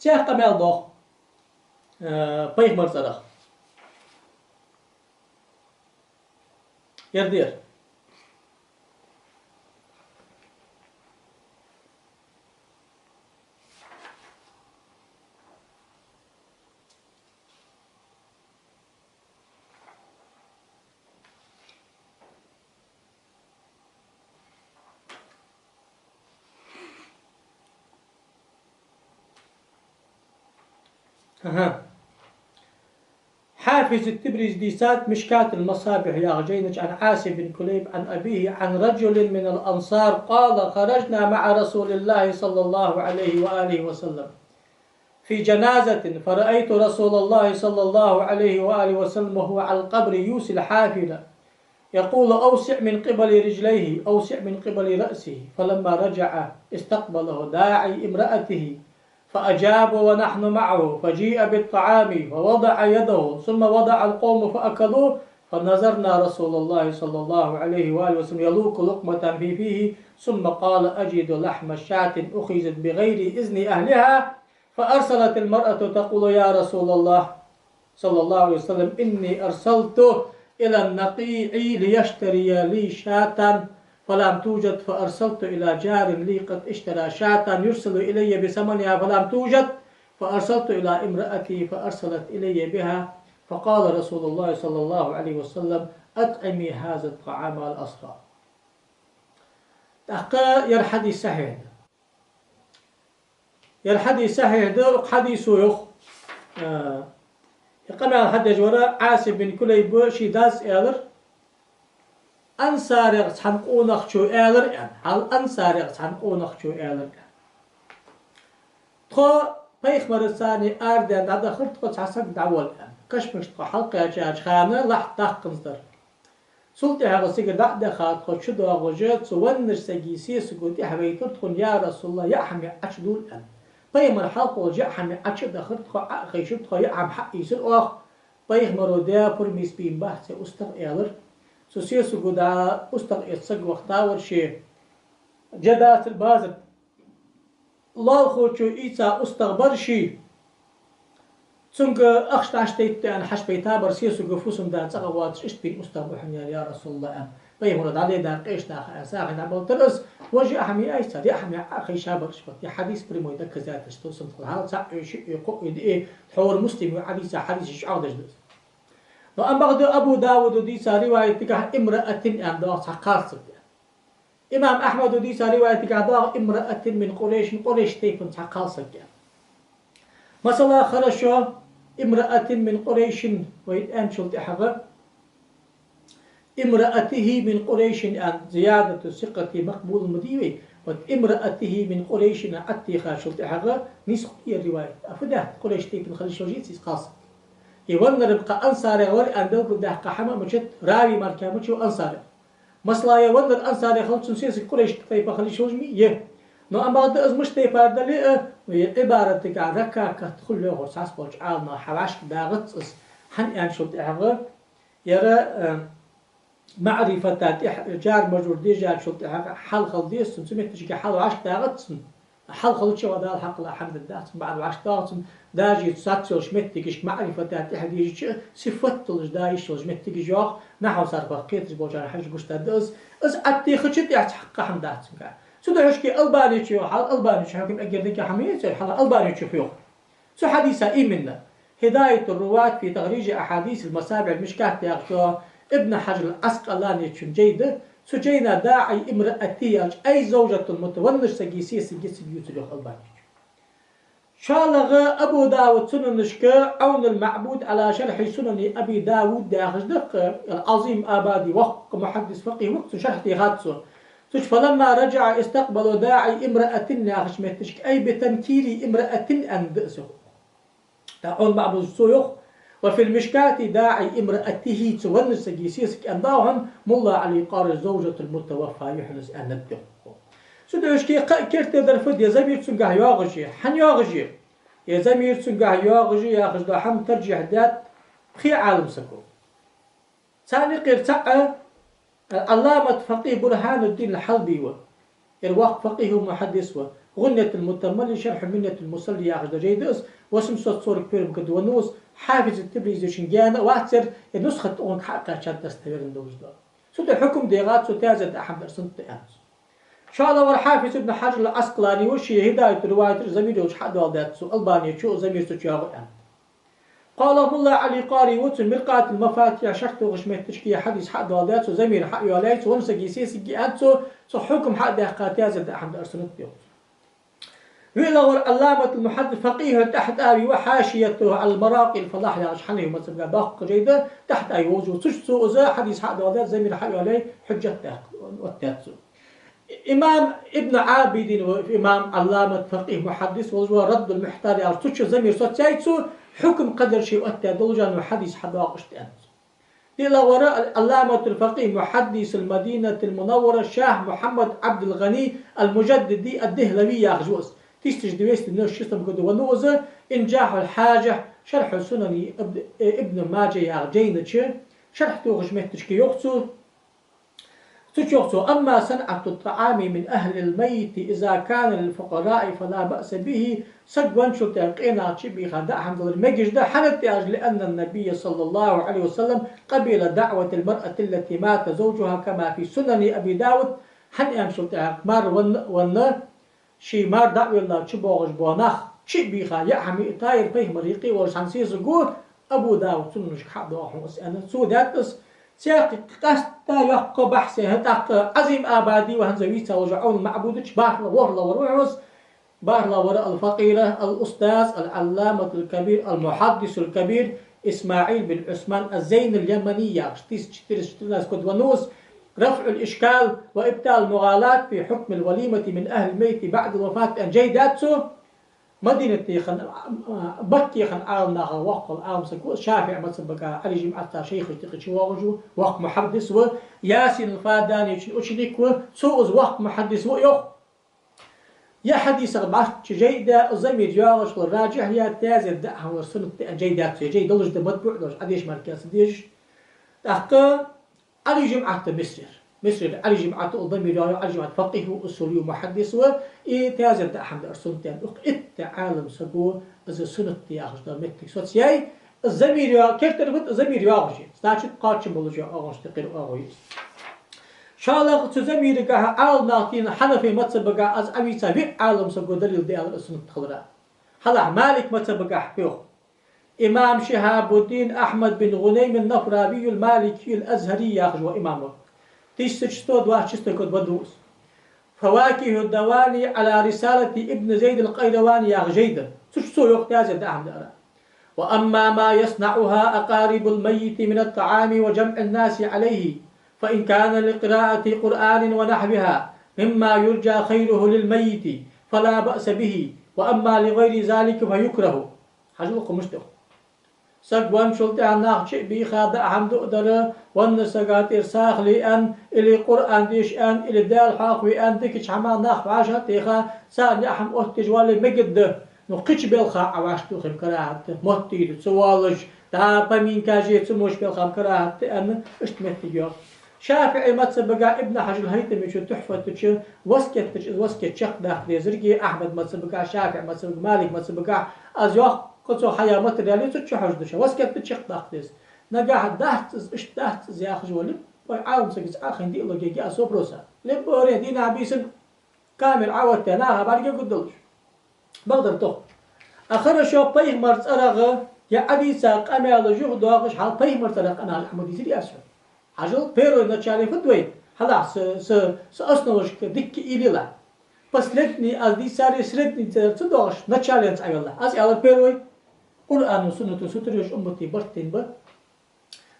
цхьа къамаьл доагӀа, э, пайхамара цӀерагӀа. Ер да ер. أها. Хьафиз ат-Табризи дийцад «Мишкат аль-Масабихь» яхача жайна чу عن عاصم بن كليب عن أبيه عن رجل من الأنصار قال: خرجنا مع رسول الله صلى الله عليه وآله وسلم في جنازة، فرأيت رسول الله صلى الله عليه وآله وسلم وهو على القبر يوصي الحافر، يقول: أوسع من قبل رجليه، أوسع من قبل رأسه. فلما رجع استقبله داعي امرأته، فأجاب ونحن معه، فجيء بالطعام، فوضع يده، ثم وضع القوم فأكلوا، فنظرنا رسول الله صلى الله عليه وآله وسلم يلوك لقمة في فيه، ثم قال: أجد لحم شاة أخذت بغير إذن أهلها، فأرسلت المرأة تقول: يا رسول الله صلى الله عليه وسلم، إني أرسلت إلى النقيع ليشتري لي شاة فلم توجد، فأرسلت إلى جار لي قد اشترى شاة يرسل إلي بثمنها فلم توجد، فأرسلت إلى امرأتي فأرسلت إلي بها، فقال رسول الله صلى الله عليه وسلم: أطعمي هذا الطعام الأسرى. ТӀаккха ер хьадис сахьихь да. Ер хьадис сахьихь да, укх хьадисо йоах, а, ер къамаьл хьадеш вар Ӏасим бин Кулайба, ший дас аьлар, ансарех цхьан къонахчо аьлар аьнна, хьал ансарех цхьан къонахчо аьлар аьнна. Тхо пайхамарца цхьана арадаьнна дӀадахар, тхо цхьа саг дӀаволла аьнна. Кашамаш тхо хьалкхаьчача хана лахьт даккханзар. Цул тӀехьагӀа цига дӀа а даха, тхо чудоагӀаш, цу веннача сага сесаго тӀехьавайтар тхона: «Я РасулаллахӀ, яа хӀама Ӏочудувла», — аьнна. Пайхамар хьалха волча яа хӀама Ӏочу а дахар, тхо Ӏо а хайшар, тхо яа хӀама хьаийцар оаха. Пайхамаро даь пурам бийна бац ер устагӀа, аьлар. Цу сесаго дӀа устагӀа эца саг вахийтавар ше. Жа дацар базар. Лоалахочо ийца устагӀа бар ше. Цунга ахча дӀатайта аьнна хьачубайта бар, сесаго фусам-да цӀагӀа воацаш, иштта бийна устагӀа ба хьона ер, я РасулаллахӀ, аьнна. Пайхамаро дӀаледа къечдаха аьнна, сагӀийна дӀабалтар из, вож яа хӀама яйцар, яа хӀама Ӏо а хайша бар, иштта ба ер хьадис прямой доказательство, сунтхал хьал цаӀ а, шиъ а, кхоъ а, диъ а, тхьовра Муслима хьадиса хьадисаш чӀоагӀдеш да из. Но амма бакъда Абу Давуда дийца риваят дикахь امرأة аьнна доагӀа цхьа кхалсаг. Имам Ахьмада дийца риваят дикахь доагӀа امرأة من قريش, Къурайш тайпан цхьа кхалсаг аьнна. Масала, хорошо, امرأة من قريش вай аьнначул тӀехьагӀа امرأته من قريش аьнна зиядату сикъати макъбула ма дий вай, вот امرأته من قريش аьнна Ӏоттийхачул тӀехьагӀа нийса хул ер риваят. А фу даьд, Къурайш тайпан хила йиш йолаш яц из кхалсаг. Из веннар-м кхы ансарех вар аьнна белгалдаьккха хӀама а ма дац, рави мара ма дац ансарех. Масала, е веннар ансаре хилча, цун сесаг Къурайш тайпан хила йиш йолаш ма йий. Но амма бакъда из мишта тайпара дале а, е Ӏибарат дикахь ракакат хул йоахар цхьаболча Ӏаламнаха, хьа вӀашка дагӀац из. ХӀана аьнначул тӀехьагӀа, ер, э, маӀрифата тӀехьа, джар-маджрур дежачул тӀехьагӀа хьал хила деза цун, цу метташка хьал вӀашка дагӀац цун. Хьал хилча а Дала хьакъ лаьца хӀама дергдац, баӀад вӀашка доагӀа цун, даже цу сац йолча моттигашка маӀрифата тӀехьа дийшача, сифат долаш да йиш йолча моттигаш йоах, нахьву сарфах кхеташ болчарна хьажа гуш да из. Из Ӏоттийхача тӀехьа цхьаккха хӀама дац цунга. Цудухьа Албаничо йоах, хьал Албаничо хьаким эггара дика хӀама яцар, хьал Албаничо фу йоах. Цу хьадиса именно. هداية الرواة في تخريج أحاديث المصابيح المشكاة яхача Ибн Хьажар Ӏаскъаланичун жай да, цу жайна داعي امرأته аьлча, أي زوجة المتوفى, веннача сага сесаг я цига ювцар йоах Албаничо. ШоллагӀа Абу Давуда сунанашка عون المعبود على شرح سنن أبي داود яхаш да-кх, Ӏазим Абади воккха мухьаддис факъихӀ ва-кх, цун шархь дийхад цо. Цу чу فلما رجع استقبله داعي امرأة яхача метташка أي بتنكير امرأة аьнна да из. ТӀаккха Ӏавн Маъбудо цо йоах: وفي المشكاة داعي امرأته, цу веннача сага сесаг аьнна да хьона, ملا علي قاري زوجة المتوفى, юххьанца аьннад йоах. Цудухьа кхы а керттера дар фуд, е замир цунгахьа йоагӀаш я, хӀана йоагӀаш я? Е замир цунгахьа йоагӀаш я яхаш дола хӀама таржихь даьд пхе Ӏалам саго. Царна юкъера цаӀ Ӏалламат факъихӀ Бурхьануддин ал-Хьалби ва. Ер воккха факъихӀ ва, мухьаддис ва. «ГӀуньятуль-Мутаъммили шархьу Миннатиль-Мусалли» яхаш да жайна да из, восемьсот сорок первом году венна ва из, Хьафиз ат-Табризечун гаьна а вац ер, ер нусхат тӀа укхунга хьакхаьчад, достоверно долаш да. Цу тӀа хьукам дегӀад цо, таьзета хӀама дар суннат да аьнна. ШоллагӀвар Хьафиз ибн Хьажар ал-Ӏаскъалани ва, ший «ХӀидаятуль-риваяташ» замир йолча хьадоаладаьд цо, Албанечо замир цу чу йоагӀа аьнна. КхоалагӀа мулла Ӏали Къари ва, цу «Миркъатуль-Мафатихь» шархь тохаш моттигашка ер хьадис хьадоаладаьд цо, замир хьайоалаяьй цо, веннача сага сесаг я аьннад цо, цох хьукам хьадаьккха, таьзета хӀама дар суннат да йоах цо. ВиълагӀвар Ӏалламатуль-мухьаддис факъихӀ ТӀахьтӀави ва, «Хьашиятуху Ӏала Маракъи аль-Фалахь» яхаш, Хьанафий мазхӀабагахьа доккха жай да, ТӀахьтӀави волча ва, цу чу цо из хьадис хьадоаладаьд, замир хьайоалаяьй, хьужжат даьккха оттадаьд цо. Имам Ибн Ӏабидин ва имам Ӏалламат факъихӀ мухьаддис волаш ва, «Раддуль-Мухьтар» яхаш, цу чу замир соцаяьй цо, хьукам кхыдар ше оттадаь долаш, ну, хьадис хьадоагӀаш да аьннад цо. ДиълагӀвар Ӏалламатуль-факъихӀ мухьаддисуль-Мадинатиль-Мунаввара Шах Мухьаммад Ӏабдуль-ГӀани аль-Мужаддиди ад-Дихьлави яхаш ва из. Тысяча двести девяносто шестом году венна ва из, «Инжахьуль-Хьажихь шархьу Сунани Ибн Маджа» яхача жайна чу, шархь тохаш моттигашка йоах цо, цу чу йоах цо: «أما صنعة الطعام من أهل الميت إذا كان للفقراء فلا بأس به». Саг венначул тӀехьагӀа къе наха чу бийха даа хӀама далар мегаш да, хӀана аьлча, «لأن النبي صلى الله عليه وسلم قبل دعوة المرأة التي مات زوجها كما في سنن أبي داود». ХӀана аьлча, цул тӀехьагӀа мар венна, венна, ший мар дӀавелла чубоагӀаш бола нах чу бийха яа хӀама йиътаяр пайхамара юкъе волаш цхьан сесаго, Абу Дауда сунанашка хьадоагӀа хьона из аьнна, цо даьд из. Цхьаькха къаьстта йоккха бахьс я, тӀаккха Ӏазим Абади ва хӀанз вийца волаш Ӏавнул-МаӀбудача, бархӀлагӀа, ворхӀлагӀвар ва хьона из, бархӀлагӀвар аль-факъир, аль-устаз, аль-Ӏалламатуль-кабир, аль-мухьаддисуль-кабир ИсмаӀил бин Ӏусман аз-Зайниль-Ямани яхаш, тысяча четыреста четырнадцатом году венна ва из, «РафӀуль-ишкал ва ибталь-мугӀалат фи хьукмиль-валимати мин ахӀлиль-маййити баӀдаль-вафат» аьнна жай даьд цо. Мадинате хинна, Макке хинна Ӏаламнахах воккхагӀа Ӏалам саг ва, ШафиӀий мазхӀабагахьа Ӏали жимӀата шайхашта юкъе чувоагӀаш ва, воккха мухьаддис ва, Ясин аль-Фаданечун ученик ва, цо из воккха мухьаддис ва йоах. Ер хьадисах бӀарчча жай а даь, замир йоагӀаш хилар раджихь я, таьзета даа хӀама дар суннат да аьнна жай даьд цо, ер жай долаш да, матбуӀ долаш, Ӏадеш мара кхы а ца дезаш. ТӀаккха Ӏали жимӀат да Мисрера. Мисрера Ӏали жимӀат оал, замир йоагӀа, Ӏали жимӀат факъихӀ ва, усули ва, мухьаддис ва, и таьзета даа хӀама дар суннат да аьнна. Укх итт Ӏалам саго из суннат да яхаш дола моттиг соцаяьй, замир йоагӀа, керттера фуд, замир йоагӀаш я. Значит, кхоачам болаш я, оагӀонаш тӀа кхера оагӀув я из. ШоллагӀа, цу замирагахьа Ӏаламнаха дийна, Хьанафий мазхӀабагахьа аз Ӏавийца виъ Ӏалам саго далил даьлар из суннат хилара. Хьалхахьа Малик мазхӀабагахьа йоах. Имам Шихьабуддин Ахьмад бин ГӀунайм ан-Нафравий аль-Маликий аль-Азхьари яхаш вола имам ва. Тысяча сто двадцать шестой году венна ва из. «Фавакихьуд-Давани Ӏала рисалати Ибн Зайд аль-Къайравани» яха жай да. Цу чу цо йоах, таьзета даа хӀама далара: «وأما ما يصنعه أقارب الميت من الطعام وجمع الناس عليه، فإن كان لقراءة قرآن ونحوها مما يرجى خيره للميت فلا بأس به، وأما لغير ذلك فيكره». Хьажал укхо мишта йоах. Саг венначул тӀехьагӀа нах чу а бийха даа хӀама дуадар, веннача сага тӀера сагӀа ле аьнна, или Къуръан деша аьнна, или Даьла хьоахаве аьнна, дикача хӀамах нах вӀашагӀтеха, царна яа хӀама оттаеш вале мегаргда. Ну, кхыча балха Ӏа вӀашагӀтохар карахӀат да, моттийра ца воалаш, дӀа поминкаш е ца моча балха-м карахӀат да аьнна, иштта моттиг йоагӀа. ШафиӀий мазхӀабагахьа Ибн Хьажар аль-ХӀайтамечо Тухьфата чу васкет дича, из васкет чакхдаккха дезаргья, Ахьмад мазхӀабагахьа, ШафиӀий мазхӀабагахьа, Малик мазхӀабагахьа, аз йоах, кхы цо хьаяь материал я, цу чу хьожаш да ше, васкет да чакхдаккха деза. Нагахьа дац из, иштта дац из яхаш вола липпа Ӏалам сагаца Ӏохайна диалоги я аз вопроса. Липпа аре дийнахьа-бийсанна камера Ӏооттаяь, наха бӀарга гургдолаш. Бакъдар тох. А хорошо, пайхамара цӀерагӀа е Ӏадийца къамаьлаш юха доагӀаш, хьал пайхамара цӀерагӀа къамаьлаш Ӏа ма дийцарий аз шоана. Хьажал, первый начале фуд вай? Хьалахь са, са, са основашка дикка уйла елахь. Последний аз дийцаре, средний цӀерагӀа ца доагӀаш, начале цӀавелахь. Аз аьлар первый. Къуръано, суннато сутара еш уммата барт тайна ба.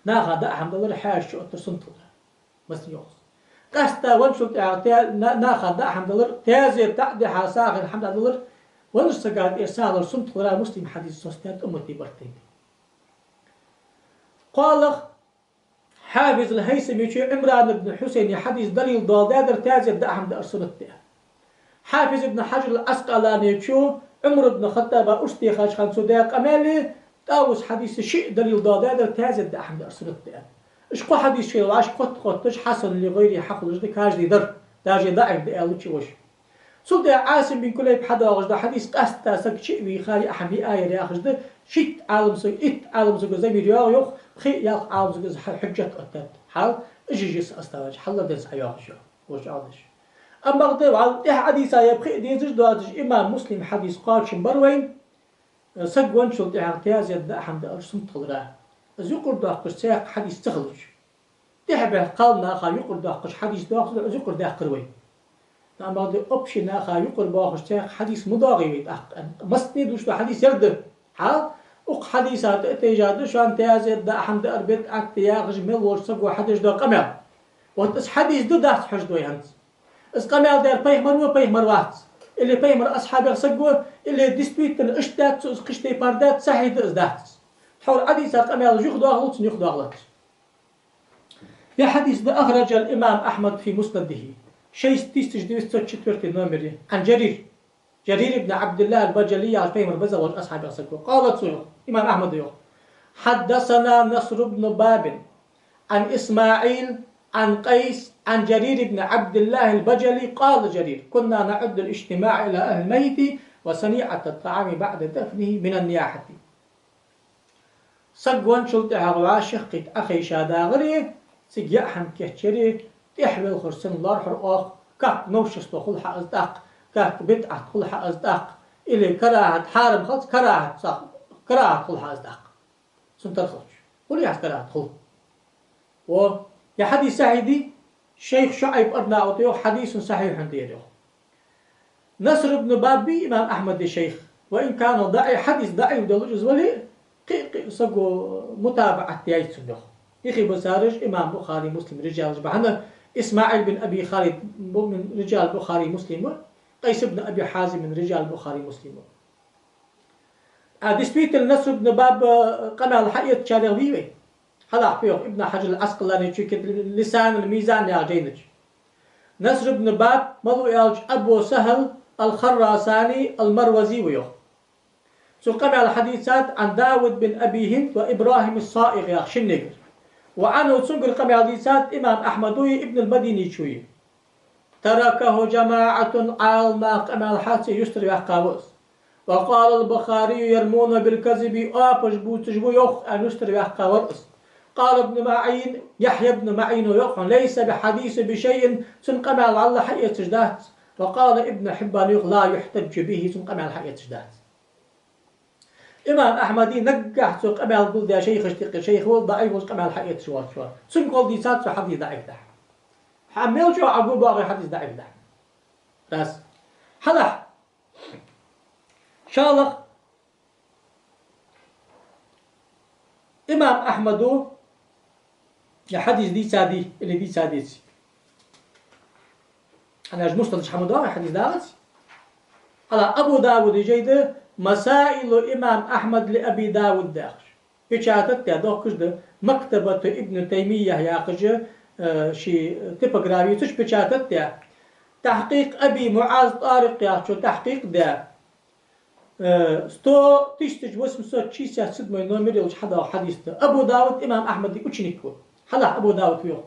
Наха даа хӀама далар, хьаьша чу оттар суннат хилара. Массане йоах из. Къаьстта венначул тӀехьагӀа те-, на-, наха даа хӀама далар, таьзета даа дихьа сагӀийна хӀама дӀадалар, веннача сага тӀера сагӀа лар суннат хилара Муслима хьадисо соцадаьд уммата барт тайна. КхоалагӀа, Хьафиз ал-ХӀайсамечо Ӏимран ибн Хьусайна хьадис далил доаладаьдар, таьзет даа хӀама даар суннат да. Хьафиз ибн Хьаджар ал-Ӏаскъаланечо Ӏумар ибн ХаттӀаба урс техача хана цо даь къамаьл, ТӀавуса хьадис шиъ далил доаладаьдар, таьзет даа хӀама даар суннат да. Уж кхо хьадис шоайла вӀашка котта-котташ хьасан ли гӀайрихӀи хьахулаш да каждый дар, даже даӀиф да аьлча а вож. Цул тӀехьагӀа Ӏасим бин Кулайб хьадоагӀаш да хьадис, къаьстта саг чу а вийха, яа хӀама яа яр яхаш да, шийтта Ӏаламсаг, итт Ӏаламсаго замир йоагӀа йоах, пхи-ялх Ӏаламсаго из хьа-, хьужжат оттадаьд. Хьал, уж-уж йиса оставач, хьалла денз хьайоагӀаш йоах, вож Ӏалдаш. Амма бакъда, вӀалла тӀехьа хьадиса я пхиъ дезаш доацаш, имам Муслима хьадис кхоачам бар вайна, саг венначул тӀехьагӀа таьзет даа хӀама даар суннат хилара, из юкъара доаккхаш цхьаккха хьадис ца хилча. ТӀехьа баьхка кхалнаха юкъара доаккхаш хьадис доахаш да, из юкъара даьккхар вай. Амма бакъда, общий наха юкъара боахаш цхьаккха хьадис ма доагӀий вай тӀаккха. Массане дувцаш дола хьадис ер да. Хьал, укх хьадиса тӀа а тайжа да, шоана таьзет даа хӀама даар бидӀат да яхаш мел волча саго хьадеш дола къамаьл. Вот из хьадис да, дац хьожаргда вай хӀанз. Из къамаьл даьр пайхамар ва, пайхамар вац. Или пайхамара асхьабех саг ва, или действительно иштта дац цо, из кхыча тайпара дац, сахьихь да из, дац из. Тхьовра Ӏадийца къамаьл юха доахалца, юха доахалац. Ер хьадис да, أخرجه الإمام أحمد في مسنده, шесть тысяч девятьсот четвёртый номере, عن جرير, Жарир ибн Ӏабдиллахь аль-Баджали яхаш пайхамара база волча асхьабех саг ва. قال, цо йоах, имам Ахьмада йоах: حدثنا نصر بن باب عن إسماعيل عن قيس عن جرير بن عبد الله البجلي قال جرير: كنا نعد الاجتماع إلى أهل الميت وصنيعة الطعام بعد دفنه من النياحة. Саг венначул тӀехьагӀа вӀашагӀкхийтта Ӏохайша дагӀаре, цига яа хӀама кийчъяре, тӀехвелхар санна лоархӀар оаха, как новшество хул хьа из тӀаккха, как бидӀат хул хьа из тӀаккха, или карахӀат, хьарам хилац, карахӀат, сах-, карахӀат хул хьа из тӀаккха. Цун тара хилча. Хул яхь карахӀат хул. О, ер хьадис сахьихь дий? Шайх ШуӀайб Арнаути йоах, حديث صحيح да ер йоах. Наср ибн Баб ба имам Ахьмада шайх, وإن كان ضعيف, хьадис даӀиф долаш из вале а, кхы-кхы саго мутабаӀат яьй цунна йоах. Ихи бисараш имам Бухари, Муслим рижалаш ба хьона, Исмаил бин Аби Халид бу-, мин рижал Бухари, Муслим ва, Къайс ибн Аби Хьазим мин рижал Бухари, Муслим ва. А, действительно, Наср ибн Баб, э, къамаьл хьаэцачарех вий вай? Хьалахь йоах Ибн Хьаджар аль-Ӏаскъаланечо кхы Лисан аль-Мизан яхача жайна чу. Наср ибн Баб мала ва аьлча, Абу Сахьл аль-Харрасани аль-Марвази ва йоах. Цо къамаьл хьадийцад عن داود بن أبي هند وإبراهيم الصائغ яхача шиннегара. وعنه, цунгара къамаьл дийцад имам Ахьмадои Ибн аль-Мадинечои. تركه جماعة, Ӏаламнаха къамаьл хьаэцача юстара ваьккха ва из. وقال البخاري: يرمونه بالكذب, оапаш бувцаш ва йоах, аьнна юстара ваьккха вар из. قال ابن معين, Яхья ибн МаӀина йоах хьона: ليس بحديث بشيء, цун къамаьл вӀалла хьаэцаш дац. وقال ابن حبان йоах: لا يحتج به, цун къамаьл хьаэцаш дац. Имам Ахьмада наггахьа цо къамаьл гулдаь шайхашта юкъе шайх ва, даӀиф волча къамаьл хьаэцаш воацаш ва. Цунга гӀолла дийцад цо хьадис даӀиф да. Хьа мел чӀоагӀа Ӏогу бакъий хьадис даӀиф да. Раз. Хьалахь. ШоллагӀа. Имам Ахьмада ер хьадис дийцадий или дийцадеций? Хьанаш мусталж хьама доагӀа хьадис дагӀац? Хьалахь, Абу Дауда жай да مسائل الإمام أحمد لأبي داود яхаш. Печатать даь, дохкаш да, Мактабату Ибн Таймия яхаш, э, ший типографе, цу чу печатать даь. Тахькъикъ Аби МуӀаз ТӀарикъ яхачо тахькъикъ даь. Э, сто, тысяча восемьсот шестьдесят седьмой номер йолча хьадоагӀа хьадис да. Абу Дауд имам Ахьмада ученик ва. Хьалахь Абу Дауд йоах: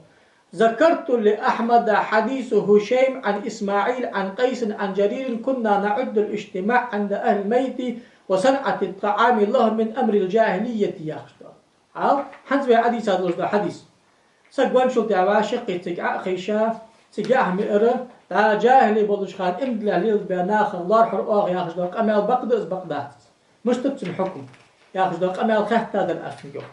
ذكرت لأحمد حديث هشيم عن إسماعيل عن قيس عن جرير: كنا نعد الاجتماع عند أهل الميت وصنعة الطعام لهم من أمر الجاهلية яхаш да. Хьал, хӀанз вай Ӏадийца долаш да хьадис. Саг венначул тӀехьагӀа вӀашагӀкхийтта цига Ӏохайша, цига яа хӀама яар, дӀа жахӀили болча хана иман дилла лелабаь наха лоархӀар оаха яхаш дола къамаьл бакъ да из, бакъ дац из? Мишта да цун хьукам? Яхаш дола къамаьл хаттадар аз цунга йоах.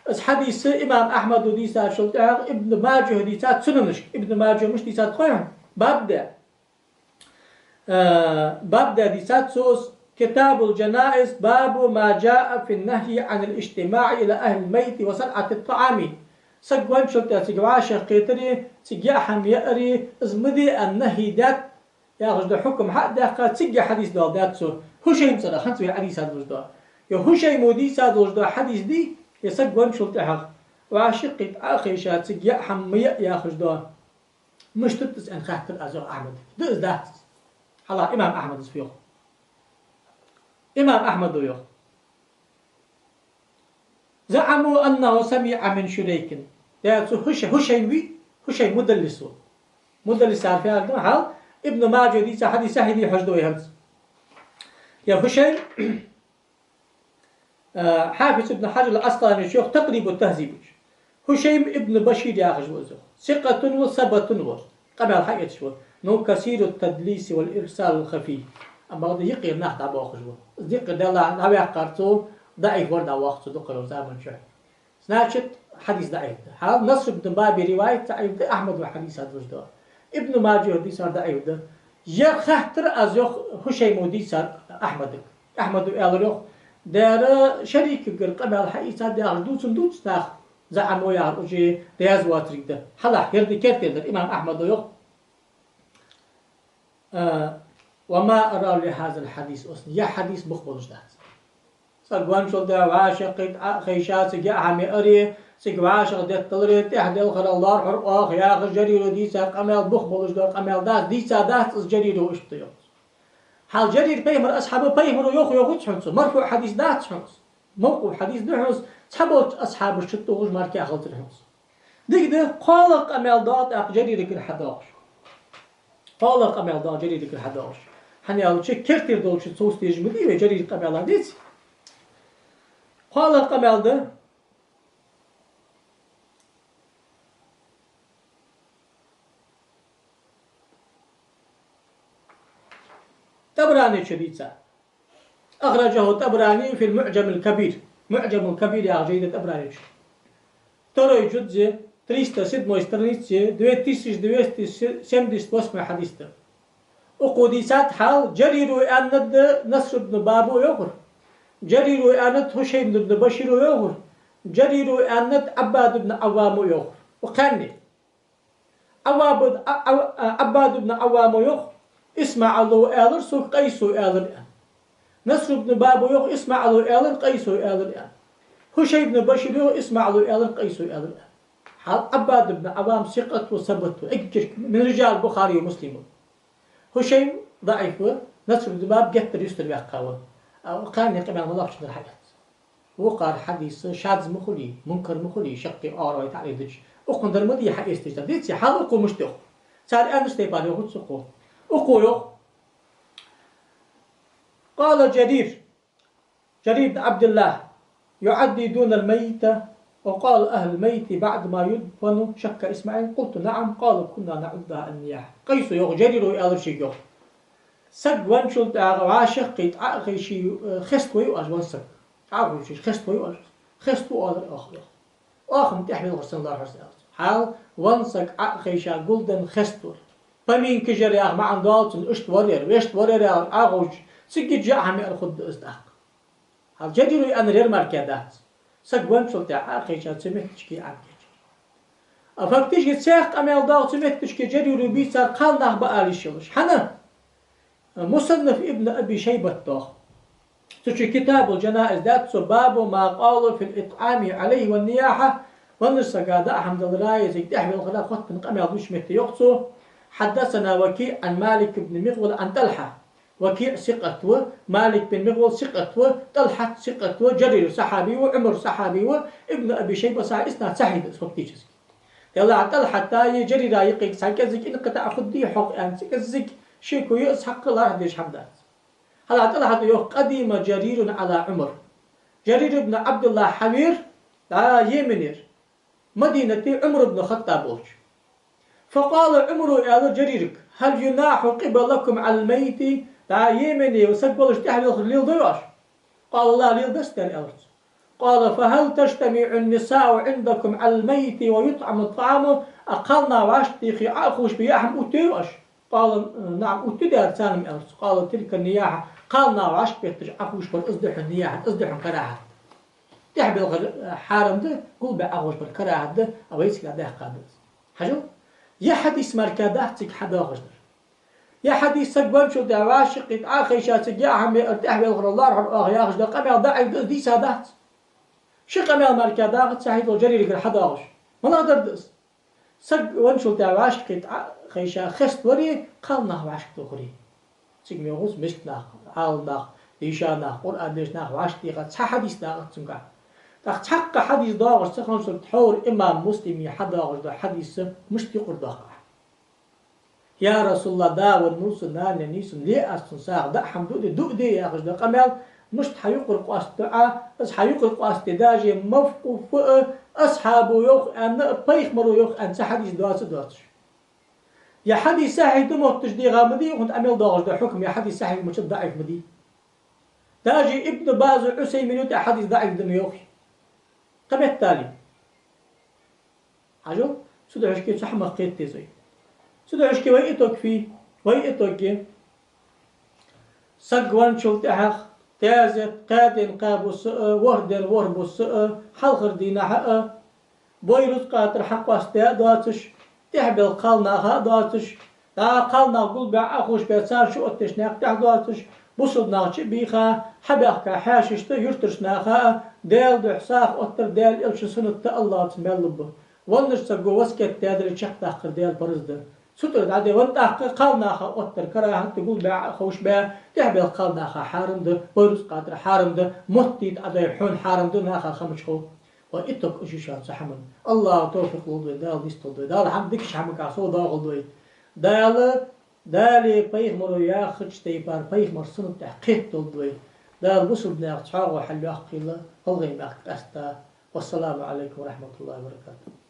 Из хьадис имам Ахьмада дийцачул тӀехьагӀа Ибн Маджахьа дийцад сунанашка. Ибн Маджахьа мишта дийцад хой хьона? Баб даь. Э, баб даь дийцад цо из: كتاب الجنائز، باب ما جاء في النهي عن الاجتماع إلى أهل الميت وصنعة الطعام. Саг венначул тӀехьагӀа цига вӀашагӀкхетаре, цига яа хӀама яаре, из ма де аьнна нахьи даьд, яхаш дола хьукам хьа а даьккха, цига хьадис доаладаьд цо. ХӀушайм цӀерагӀа, хӀанз вай Ӏадийца долаш да. Ер ХӀушайма дийца долаш да хьадис дий, ер саг венначул тӀехьагӀа ВӀашагӀкхийтта Ӏо а хайша, цига яа хӀама ма яа яхаш да. Мишта да из аьнна хаьттар аз, йоах, Ахьмадага. Да из, дац из. Хьалха имам Ахьмада из фу йоах. Имам Ахьмада йоах: زعموا أنه سمع من شريك. Дера цу Хьуш-, Хьушайм вий, Хьушайм мудаллис ва. Мудаллисаш фу яхар да, хьал Ибн Маджа дийца хьадис сахьихь дий хьожаргда вай хӀанз. Ер Хьушайм, а, Хьафиз Ибн Хьаджар ал-Ӏаскъаланийс йоах Такърибу-т-Тахьзиба чу. Хьушайм ибн Башир яхаш ва из. ثقة ва, ثبت ва. Къамаьл хьаэцаш ва. Но كثير التدليس والإرسال الخفي. Амма бакъда юкъера нах дӀабоахаш ва. Из юкъера дале а дӀаваьккхар цо, даӀиф вар дӀавоаккх цо дукхагӀа заман чухь. Значит, хьадис даӀиф да. Хьал Наср ибн Баба риваят даӀиф да, Ахьмада хьадис хьадалуш да. Ибн Маджа дийцар даӀиф да. Ер хаьттар аз, йоах, Хьушайма дийцар Ахьмадага. Ахьмада аьлар, йоах: дера шерикагара къамаьл хьаийцад яхаш дувцаш дувц нах, زعموا яхар уже раьза воацилга да. Хьалха ер да керттера дар, имам Ахьмада йоах: а, وما أرى لهذا الحديث أصلا. Ер хьадис бух болаш дац. Саг венначул тӀехьагӀа вӀашагӀкхийтта Ӏо а хайша, цига яа хӀама яаре, цига вӀашагӀдетталаре, тӀехьа делхара лоархӀар оаха яхаш Жарира дийца къамаьл бух болаш да, къамаьл дац, дийца дац из Жарира, иштта йоах цо. Хьал Жарир пайхамара асхьаб, пайхамара йоах йоахац хьона цо, марфуӀ хьадис дац хьона из. Мавкъуф хьадис да хьона из, цхьаболча асхьабашта чутохаш мара кхы хилацар хьона из. Дика да, кхоалагӀа къамаьл доагӀа тӀаккха Жарирагара хьадоагӀаш. КхоалагӀа къамаьл доагӀа Жарирагара хьадоагӀаш. ХӀана аьлча, керттера долча цо стежа ма дий вай Жарира къамаьла, деций? КхоалагӀа къамаьл да ТӀабаранийс дийца. أخرجه الطبراني في المعجم الكبير. МуӀжамул Кабир яха жай да ТӀабаранийс. Второй джузъ, триста седьмой страница, две тысячи двести семьдесят восьмой хьадис да. Укхо дийцад хьал, Жарира аьннад Наср ибн Баба йоахар. Жарира аьннад Хьушайм ибн Башира йоахар. Жарира аьннад Ӏаббад ибн Ӏаввама йоахар. Укх кхаьнне. Ӏавваб-, Ӏа-, Ӏа-, Ӏа-, Ӏаббад ибн Ӏаввама йоах: ИсмаӀила аьлар сога, Къайса аьлар, аьнна. Наср ибн Баба йоах: ИсмаӀила аьлар, Къайса аьлар, аьнна. Хьушайм ибн Башир йоах: ИсмаӀила аьлар, Къайса аьлар, аьнна. Хьал Ӏаббад ибн Ӏаввам сикъат ва, сабат ва. Эггара, мин риджал Бухари ва Муслим ва. Хьушайм даӀиф ва, Наср ибн Баба геттара юстара ваьккха ва. А, кхаьнне къамаьл малагӀчунара хьаэц. Вокхар хьадис шаз ма хулий, мункар ма хулий, шаккхе оагӀорахьа вай таӀриф дича. Укхун дар ма дий хьаэцаш дар. Деций, хьал укхо мишта йоах. Цар аьннача тайпара йоахац укхо. Укхо йоах: قال جرير، جرير بن عبد الله: يعددون الميت، وقال أهل الميت بعد ما يدفن، شك إسماعيل، قلت: نعم، قال: كنا نعدها النياحة. Къайса йоах, Жарира аьлар шийга йоах. Саг венначул тӀехьагӀа вӀашагӀкхийтта Ӏо а хайше, э, хеставу оаш венна саг. Ӏохувшаш хеставу оаш. Хеставу оалар оаха, йоах. Оаха-м тӀехьа велхар санна лоархӀар из, аьлар цо. Хьал венна саг Ӏо а хайша гулденна хеставар. Поминкаш яр яха маӀан доал цун, иштта вар ер, вешта вар ер яхар Ӏохувш, цига яа хӀама яар хургда из тӀаккха. Хьал Жарира аьннар ер мара кхы дац. Саг венначул тӀехьагӀа Ӏо а хайша цу метташка Ӏо а кийчъяь. А фактически цхьа къамаьл доагӀа цу метташка Жарира бийцар кхалнах ба ала йиш йолаш. ХӀана? Мусаннаф Ибн Аби Шайбат доагӀа. Цу чу Китабул-Джанаиз даьд цо, باب ما قال في الإطعام عليه والنياحة, веннача сага даа хӀама далара, е цига тӀехьа велхара хоттаденна къамаьл дувцача метте йоах цо: حدثنا وكيع عن مالك بن مغول عن طلحة. ВакиӀ сикъат ва, Малик бин МигӀвал сикъат ва, ТӀалхьат сикъат ва, Жарир сахьаби ва, Ӏумар сахьаби ва, Ибн Аби Шайба сахьаби, иснад сахьихь да из фактически. Делахь ТӀалхьата е Жарира юкъе цхьа кӀезига инкъитаӀ хургдий хьогӀ аьнна, цхьа кӀезига шеко я из, хьакъ лархӀа дезаш хӀама дац. ХӀаьта ТӀалхьата йоах: قدم جرير على عمر. Жарир ибн Ӏабдуллахь хьавера дӀа Йеменера Мадинате Ӏумар ибн Хаттаб волча. فقال عمر, аьлар Жарирга: هل يناح قبلكم على الميت؟ ДӀа Йемене саг волаш тӀехьа велхар леладой оаш? قال: لا, леладац, аьлар цо. قال: فهل تجتمع النساء عندكم على الميت ويطعم الطعام؟ А кхалнах вӀашагӀтехе Ӏохувшабе яа хӀама оттайой оаш? قال: نعم, оттаю, аьлар царна, аьлар цо. قال: تلك النياحة. Кхалнах вӀашагӀбетташ Ӏохувшабар, из да хьона нияхьат, из да хьона карахьат. ТӀехьа велхар хьарам да, гулбаь Ӏохувшабар карахьат да, а вай цига даьккха да из. Хьажал, ер хьадис мара кхы дац цига хьадоагӀаш дар. Ер хьадис, саг венначул тӀехьагӀа вӀашагӀкхийтта Ӏо а хайша, цига яа хӀама яар, тӀехьа велхар лоархӀар оаха яхаш да къамаьл даӀиф да, из дийца дац. Ши къамаьл мара дагӀац цхьа хӀинца Джарирагара хьадоагӀаш. МалагӀа дар да из? Саг венначул тӀехьагӀа вӀашкакхетта Ӏа хайша хеставари, кхалнах вӀашкатохари. Цига мегаш мискача наха, Ӏаламнаха, дийша наха, Къуръан дешача наха вӀашкатеха цхьа хьадис дагӀац цунгахь. ТӀаккха цхьаккха хьадис доагӀаш ца хинначул тӀехьагӀа хьовра имам Муслима хьадоагӀаш дола хьадис мишта юкъара доаккх Ӏа? Я РасулаллахӀ, да веннав со, нана веннай со, ле аз цун сагӀа, даа хӀама дуаде, дуаде яхаш дола къамаьл, мишта хьа юкъара къоастаду Ӏа, из хьа юкъара къоастаде, даже мавкъуф а, асхьабо йоах аьнна а, пайхамаро йоах аьнна цхьа хьадис доаца а доацаш. Ер хьадис сахьихь да мотташ дегӀа ма дий, хӀанз Ӏа мел доагӀаш дола хьукам ер хьадис сахьихь ма даӀиф ма дий. Даже Ибн Базо, Ӏусаймино тӀа хьадис даӀиф да ма йоахий. Кхы меттел. Хьажал, цудухьа шке цу хӀамах кхетаде вай. Цудухьа шке вай итог фу я, вай итог я: саг венначул тӀехьагӀа таьзет, кхаь ден кхаь бус а, ворхӀ ден ворхӀ бус а, хьалхарча дийнахьа а, бой рузкъа тӀара хьакъоастадаь а доацаш, тӀехбелла кхалнаха а доацаш, дӀа кхалнах гулбаь Ӏоховшабаь, царна шу оттадеш наькъа тӀехьа доацаш, бусалба нах чу а бийха, хьабаьхка хьаьшашта, юртарча наха а, Даьла духьа сагӀа оттар Даьла Элчан суннат да, АллахӀаца маьл лургба. Веннача саго васкет даьдар чакхдаккхар Даьла парз да. Цу тӀара дӀаде ван тӀаккха кхалнаха оттар карахӀат да, гулбаь Ӏоховшабаь, тӀехбелла кхалнаха хьарам да, бой рузкъа тӀара хьарам да, моттийта Ӏа дой хьона хьарам да, наха хамачхо. Ва итог уж я шоана цу хӀаман. АллахӀа товфикъ лолда вай, Дала нийсдолда вай, Дала хӀама дикача хӀамагахьа совдоахалда вай. Дала, Далеи пайхамаро яхача тайпара пайхамара суннат тӀа кхетадолда вай. Дала бусалба наьха цхьоагӀо хьалйоаккхийла, гӀалгӀай мехка къаьстта. Вассаламу Ӏалайкум ва рахьматуллахӀи ва баракатухӀ.